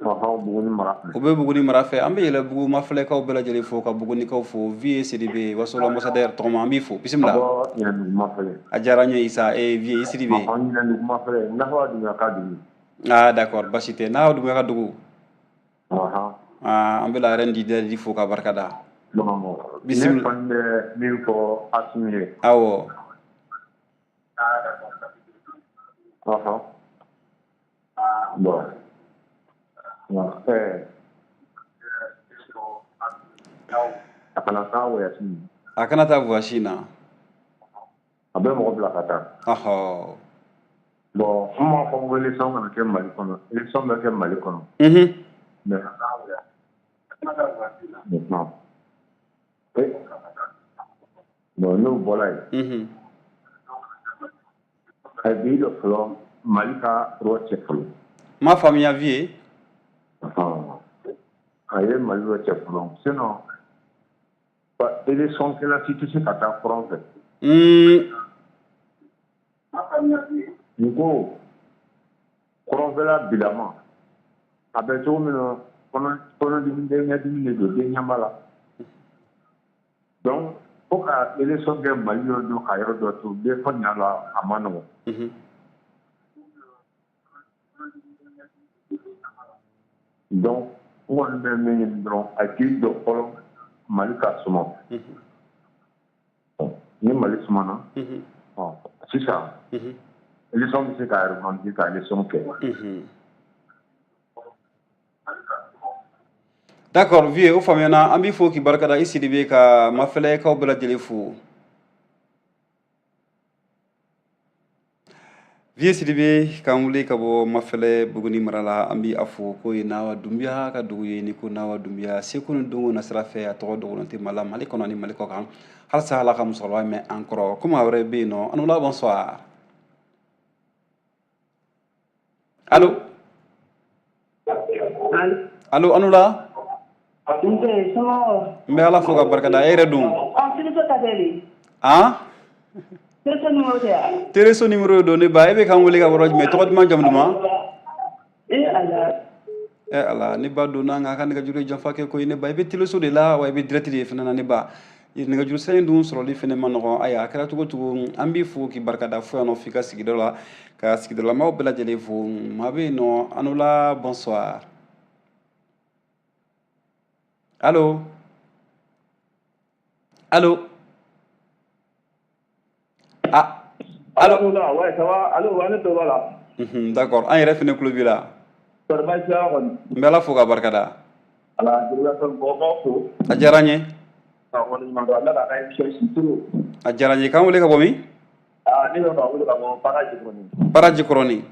Ɔhɔn, Buguni mara fɛ. O bɛ Buguni mara fɛ. An bɛ Yɛlɛbugu Mafɛlɛkaw bɛɛ lajɛlen fo, ka Bugunikaw fo. Vieux Sidibe, Wasola ambassadeur tɔgɔma, an b'i fo, bisimila. Ka bɔ Ɲinɛnugu Mafɛlɛ. A diyara n ye, Isa Vieux Sidibe. Ɔhɔn, Ɲinɛnugu Mafɛlɛ, Nafa Dunbuya ka dugu. Ah d'accord, basi tɛ, Nafa Dunbuya ka dugu. Ɔhɔn. Ah, an bɛ la reine du di fo ka barika da. Bisimila. Ne kɔni bɛ min fɔ Asimi ye. Awɔ. Ɔhɔn. Bon. A kana taa voyage in. A kana taa voyage in na. A bɛ mɔgɔ bila ka taa. Ɔhɔ. Bon, n m'a fɔ ko élection kana kɛ Mali kɔnɔ, élection bɛ kɛ Mali kɔnɔ. Mais maintenant, bon, n'o bɔra yen. A bi dɔ fɔlɔ, Mali ka rɔ cɛ fɔlɔ. N m'a faamuya, Vieux. A ye Mali rɔ cɛ fɔlɔ, sinon élection kɛla si tɛ se ka taa kɔrɔn fɛ. N ko kɔrɔnfɛla bilama a bɛ cogo min na, kɔnɔdimi den ɲɛdimi de don, den ɲɛ b'a la. Donc fo ka élection kɛ Mali yɔrɔ dɔ ka yɔrɔ dɔ to, bɛɛ fɔ ɲa la, a ma nɔgɔn. Donc n kɔni bɛ min ɲini dɔrɔn, a k'i jɔ fɔlɔ, Mali ka suma. Ni Mali sumana, sisan élection bɛ se ka organiser, ka élection kɛ. D'accord, Vieux, o faamuyana. An b'i fo k'i barikada, i Sidibe, ka Mafɛlɛkaw bɛɛ lajɛlen fo. Vieux Sidibe k'an wele ka bɔ Mafɛlɛ, Buguni mara la, an bɛ a fo k'o ye Nawa Dunbiya ka dugu ye. Ni ko Nawa Dunbiya, seko ni dɔnko nasira fɛ, a tɔgɔ dogolen tɛ maa la Mali kɔnɔ ni Mali kɔ kan. Halisa Ala ka musokɔrɔba mɛn an kɔrɔ. Komi a wɛrɛ bɛ yen nɔ. Anula, bonsoir. Allo. Allo, Anula. N bɛ Ala fo ka barika da. E yɛrɛ dun? Han? Tereso numéro don ne ba. E bɛ k'an wele ka bɔ jumɛn, tɔgɔ duman, jamu duman? Eh Ala, ne ba donna nka a ka nɛgɛjuru ye janfa kɛ koyi. Ne ba, i bɛ teleso de la wa? I bɛ direct de fana na, ne ba. Nɛgɛjuru sira in dun sɔrɔli fana ma nɔgɔn. Ayiwa, a kɛra cogo cogo, an b'i fo k'i barika da fo yan nɔ, f'i ka sigida la, ka sigidalamaw bɛɛ lajɛlen fo. Maa bɛ yen nɔ. Anula, bonsoir. Allo, allo, ah, allo. Ouais, ça va? Allo, ne tulo b'a la. D'accord, an yɛrɛ fana tulo b'i la. Kɔri baasi tɛ kɔni? N bɛ Ala fo ka barika da. Ala mɔgɔw fo. A diyara n ye. Ka waleɲuman dɔn, Ala k'a ka émission suturu. A diyara n ye. K'an wele ka bɔ min? Ah, ne bɛ ka wele ka bɔ Para Jikɔrɔni. Para Jikɔrɔni.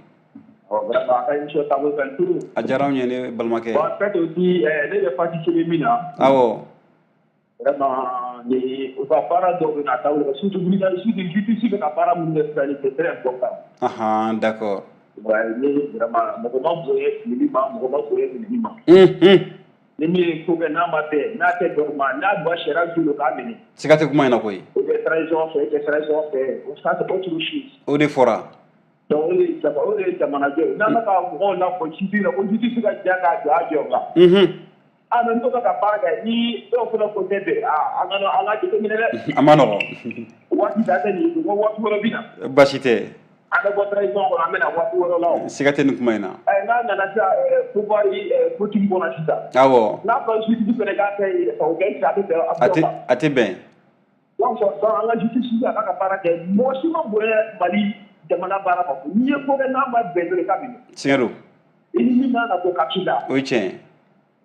Ɔ, vraiment, a ka émission taabolo ka ɲi trop. A diyara anw ye, ne balimakɛ. Bon, en fait aussi, ne bɛ participer min na. Awɔ. Vraiment, ni u ka baara dɔw bɛ na taabolo kan, surtout surtout justice bɛ ka baara minnu kɛ sisan, c'est très important. Ahan, d'accord. Ouais, ni vraiment mɔgɔ ma bonya filili ma, mɔgɔ ma bonya minɛli ma. Ni min ye ko kɛ n'a ma bɛn, n'a tɛ bɛn o ma, n'a bɔ sariya ju don k'a minɛ. Siga tɛ kuma in na koyi. O bɛ transition fɛ, o tɛ transition fɛ, o ça c'est autre chose. O de fɔra. Donc o de ye jamanajɔ ye. N'an bɛ ka mɔgɔw lafɔ justice la ko justice ka ja k'a jɔ a jɔyɔrɔ la. Ah, mais n'o bɛ ka baara kɛ ni dɔw fana ko tɛ bɛn, ah, an ka an ka jateminɛ dɛ. A ma nɔgɔn. Waati da tɛ nin ye, ko waati wɛrɛ bɛ na. Baasi tɛ. An bɛ bɔ transition kɔnɔ, an bɛna waati wɛrɛ la o. Siga tɛ nin kuma in na. N'a nana sisan pouvoir politique kɔnɔ sisan. N'a fɔra justice fana k'a kɛ yɛrɛ sago kɛ, est ce que a tɛ bɛn A tɛ, a tɛ bɛn. Donc an ka justice a k'a ka baara kɛ. Mɔgɔ si ma bonya Mali jamana baara ma. N'i ye ko kɛ n'a ma bɛn dɔrɔn, i ka minɛ. Tiɲɛ don. I ni min kan ka bɔ ka ci la. O ye tiɲɛ ye.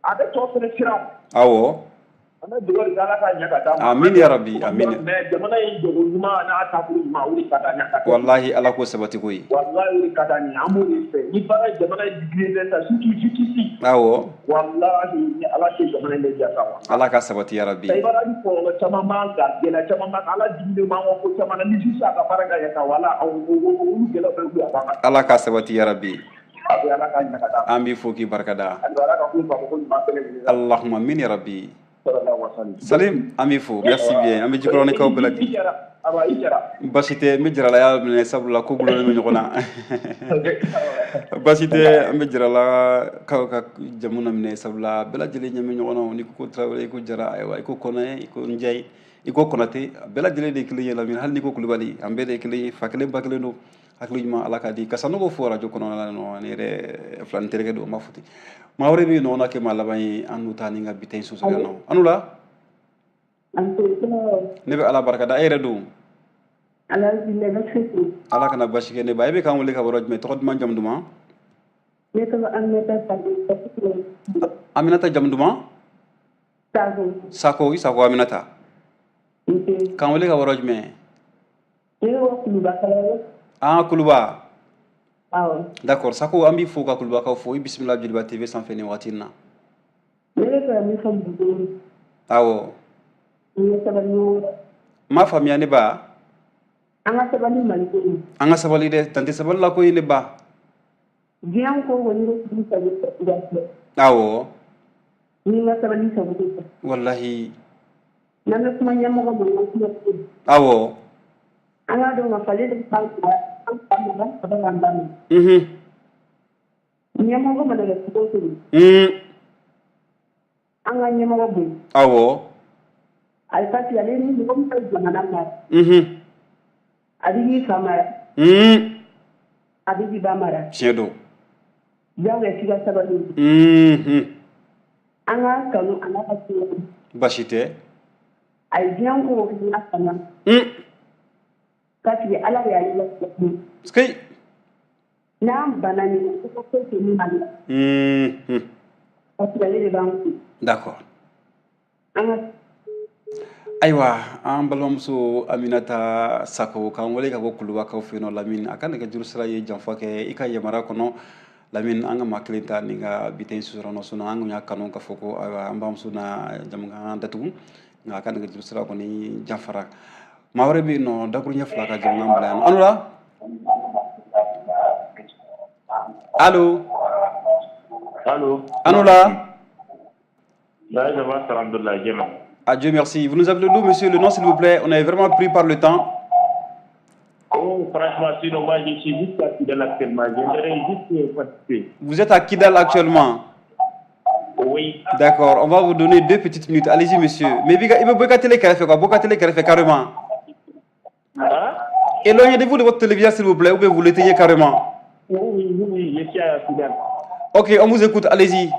A bɛ tɔ fana siran. An bɛ dugawu de kɛ, Ala k'a ɲɛ ka d'a ma. Amin ya rabi, amin. Mais jamana in jogo ɲuman n'a taabolo ɲuman, o de ka d'an ye. Wallahi, Ala k'o sabati koyi. Wallahi, o de ka d'an ye, an b'o de fɛ. Ni baara jamana in digilen ta, surtout justice. Wallahi, ni Ala cɛ, jamana in bɛ diya sa. Ala ka sabati ya rabi. I b'a dɔn, kɔlɔlɔ caman b'an kan, gɛlɛya caman b'an kan, Ala digilen b'an kɔ ko caman na. Ni justice y'a ka baara kɛ ka ɲɛ, wala olu gɛlɛyaw bɛɛ wuli ka bɔ an kan. Ala ka sabati ya rabi. A bɛ Ala k'a ɲɛ ka d'a ma. An b'i fo k'i barikada. Ala ka ko faamu ko ɲuman bɛɛ lajɛlen. Allahumma amin ya rabi. Salim, an b'i fo, merci bien. An bɛ Jikɔrɔnikaw bɛɛ lajɛlen. Basi tɛ, n bɛ Jaralaya minɛ, sabula ko gulonnen bɛ ɲɔgɔn na. Basi tɛ, an bɛ Jaralakaw ka jamu na minɛ, sabula bɛɛ lajɛlen ɲɛ bɛ ɲɔgɔn na. N'i ko Tarawele, i ko Jara, ayiwa, i ko Kɔnɛ, i ko Njayi, i ko Konate, bɛɛ lajɛlen de ye kelen ye. Lamini, hali n'i ko Kulubali, an bɛɛ de ye kelen ye, fa kelen ba kelen don. Hakili ɲuman Ala ka di ka Sanogo fo arajo kɔnɔna la nɔ. Ne yɛrɛ filani terikɛ don, n b'a fɔ ten. Maa wɛrɛ bɛ yen nɔ, n'a kɛ maa laban ye, an n'u ta ni ka bi ta in sonsori yan nɔ. An n'u la. Ne bɛ Ala barikada, e yɛrɛ don? Ala kana basi kɛ ne ba. E bɛ k'an wele ka bɔ yɔrɔ jumɛn? Tɔgɔ duman, jamu duman? Ne tɔgɔ Aminata Sako. Aminata, jamu duman? Sako. Sako, i Sako Aminata. K'an wele ka bɔ yɔrɔ jumɛn? Ne bɛ bɔ Kuluba. Ah, Kuluba. Awɔ. D'accord, Sako, an b'i fo ka Kulubakaw fo. I bisimila Joliba TV sanfɛ nin waati in na. Ne bɛ fɛ ka min fɔ mɔgɔw ye. An ka sabali ɲɔgɔn. N m'a faamuya, ne ba. An ka sabali Mali ko in. An ka sabali dɛ, dan tɛ sabali la koyi, ne ba. Diɲɛ ko ko n'i ko k'i sago i ka kɛ. Ni ka sabali sago tɛ. Wallahi. N'an bɛ kuma ɲɛmɔgɔ ma, an ka kuma. An k'a dɔn ka fɔ ale de b'an fa an fa mara ka k'an ba mara. Ɲɛmɔgɔ mana kɛ cogo o cogo. An ka ɲɛmɔgɔ bonya. Ayi, parce que ale ni mɔgɔ min bɛ jamana mara. A bɛ k'i fa mara. A bɛ k'i ba mara. Tiɲɛ don. Diyagoya f'i ka sabali. An k'a kanu, a n'a ka tiɲɛ. Basi tɛ. A ye diɲɛ ko o n'a faamuya. Parce que Ala de y'ale latigɛ. N'an banna nin ma, ko foyi tɛ min b'an la. Parce que ale de b'an kun. D'accord. An ka Ayiwa, an balimamuso Aminata Sako k'an wele ka bɔ Kulubakaw fɛ yen nɔ. Lamini, a ka nɛgɛjuru sira ye janfa kɛ i ka yamaruya kɔnɔ. Lamini, an ka maa kelen ta nin ka bi ta in susɔrɔ nɔ sinon an kun y'a kanu k'a fɔ ko ayiwa, an bamuso na jamukan datugu, nka a ka nɛgɛjuru sira kɔni janfara. Maa wɛrɛ bɛ yen nɔ, dakuruɲɛ 2 ka jamukan bila yan nɔ. An la, allo? Allô? An la. Là, ça va, alhamdoulilah, Dieu. Ah, Dieu merci. Vous nous appelez d'où, monsieur? Le nom, s'il vous plaît. On est vraiment pris par le temps. Oh, franchement, sinon, moi, je suis juste à Kidal actuellement. J'aimerais juste participer. Vous êtes à Kidal actuellement? Oui. D'accord, on va vous donner 2 petites minutes. Allez-y, monsieur. Mais il veut boycotter les kɛrɛfɛ, quoi. Boycotter les kɛrɛfɛ carrément. Hein? Éloignez-vous de votre télévision, s'il vous plaît, ou bien vous l'éteignez carrément. Oui, je suis à Kidal. Ok, on vous écoute. Allez-y.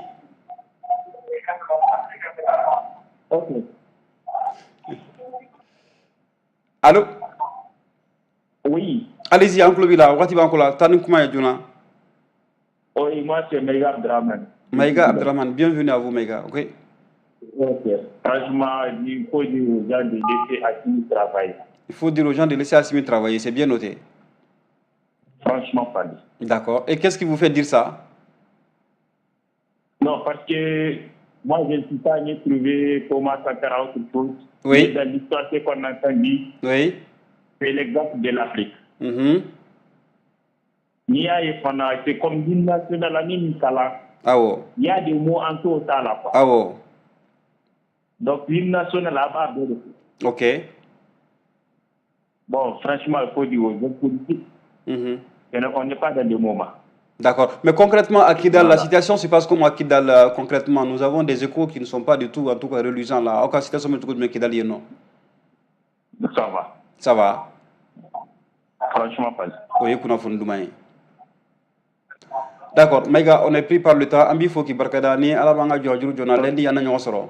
Ok. Allô? Oui. Allez-y, an tulo b'i la. Waati b'an kɔ la. Taa ni kuma ye joona. Oui, moi, c'est Maïga Abdraman. Maïga Abdraman, bienvenue à vous, Maïga. Ok. Ok. Franchement, il faut dire aux gens de laisser Assimi travailler. Il faut dire aux gens de laisser Assimi travailler, c'est bien noté. Franchement parler. D'accord. Et qu'est-ce qui vous fait dire ça? Non, parce que moi, je ne suis pas allé trouver comment ça faire autre chose. Oui. Mais dans l'histoire, ce qu'on a entendu, c'est l'exemple de l'Afrique. N'i y'a ye fana, c'est comme l'hymne national ani min kalan. Il y a des mots en tout ça là, quoi. Donc l'hymne national a b'a bɛɛ de fɔ. Bon, franchement, il faut dire aux hommes politiques, on n'est pas dans des moments. D'accord. Mais concrètement, à Kidal, la situation se passe comment à Kidal, concrètement? Nous avons des échos qui ne sont pas du tout, en tout cas, reluisants là. Aucune situation, mais tout de Kidal, non. Ça va. Ça va. Franchement, pas. O ye kunnafoni duman ye. D'accord, Maïga, on est pris par le temps. An b'i fo k'i barikada. Ni Ala b'an ka jɔ juru joona, lundi an na ɲɔgɔn sɔrɔ.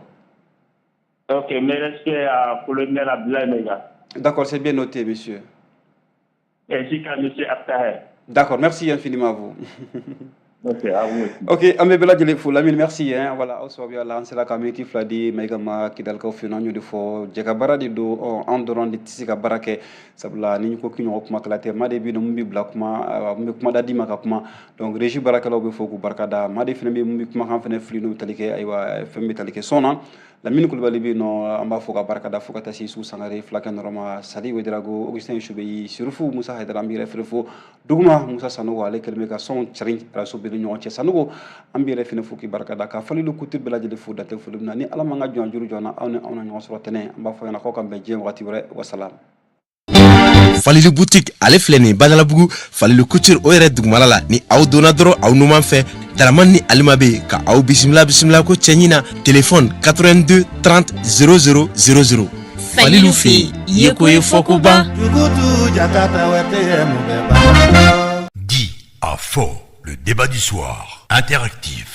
Ok, mes respects à colonel Abdoulaye Maïga. D'accord, c'est bien noté, monsieur. Ainsi qu'à monsieur Abtaher. D'accord, merci infiniment à vous. Ok, à vous aussi. Ok, an bɛ bɛɛ lajɛlen fo. Lamine, merci hein. Voilà, aw sababuya la an sera ka miniti 2 di Maïga ma Kidalikaw fɛ yen nɔ. An y'o de fɔ, jɛ ka baara de don. Ɔ, an dɔrɔn de tɛ se ka baara kɛ, sabula ni ko k'i ɲɔgɔn kumakɛla tɛ, maa de bɛ yen nɔ mun bɛ bila kuma, mun bɛ kuma da d'i ma ka kuma. Donc régie baarakɛlaw bɛ fo k'u barika da. Maa de fana bɛ yen mun bɛ kumakan fana fili, n'o bɛ tali kɛ, ayiwa, fɛn bɛ tali kɛ sɔn na. Lamini Kulubali bɛ yen nɔ, an b'a fɔ ka barika da, fo ka taa se Su Sangare, fulakɛ nɔrɔma, Sali Wederago, Augustin Subeyi, Surufu Musa Hayidara, an b'i yɛrɛ fɛnɛ fo. Duguma Musa Sanogo, ale kɛlen bɛ ka sɔnw cari araso bɛɛ ni ɲɔgɔn cɛ. Sanogo, an b'i yɛrɛ fɛnɛ fo k'i barika da, ka Falilu Couture bɛɛ lajɛlen fo, dantɛ foli min na. Ni Ala m'an ka jɔn juru jɔna, aw ni anw na ɲɔgɔn sɔrɔ tɛnɛ. An b'a fɔ ɲɛna k'aw ka bɛn diɲɛ wagati wɛrɛ. Wasalam. Falilu boutique, ale filɛ nin Badalabugu, Falilu Couture o yɛrɛ dugumala la. Ni aw donna dɔrɔn, aw numan fɛ, Daraman ni Alima bɛ yen ka aw bisimila. Bisimila ko cɛɲi na. Telefɔni 82 30 00 00. Falilu fɛ yen, yeko ye fɔkoba. Dit à fort, le débat du soir, interactif.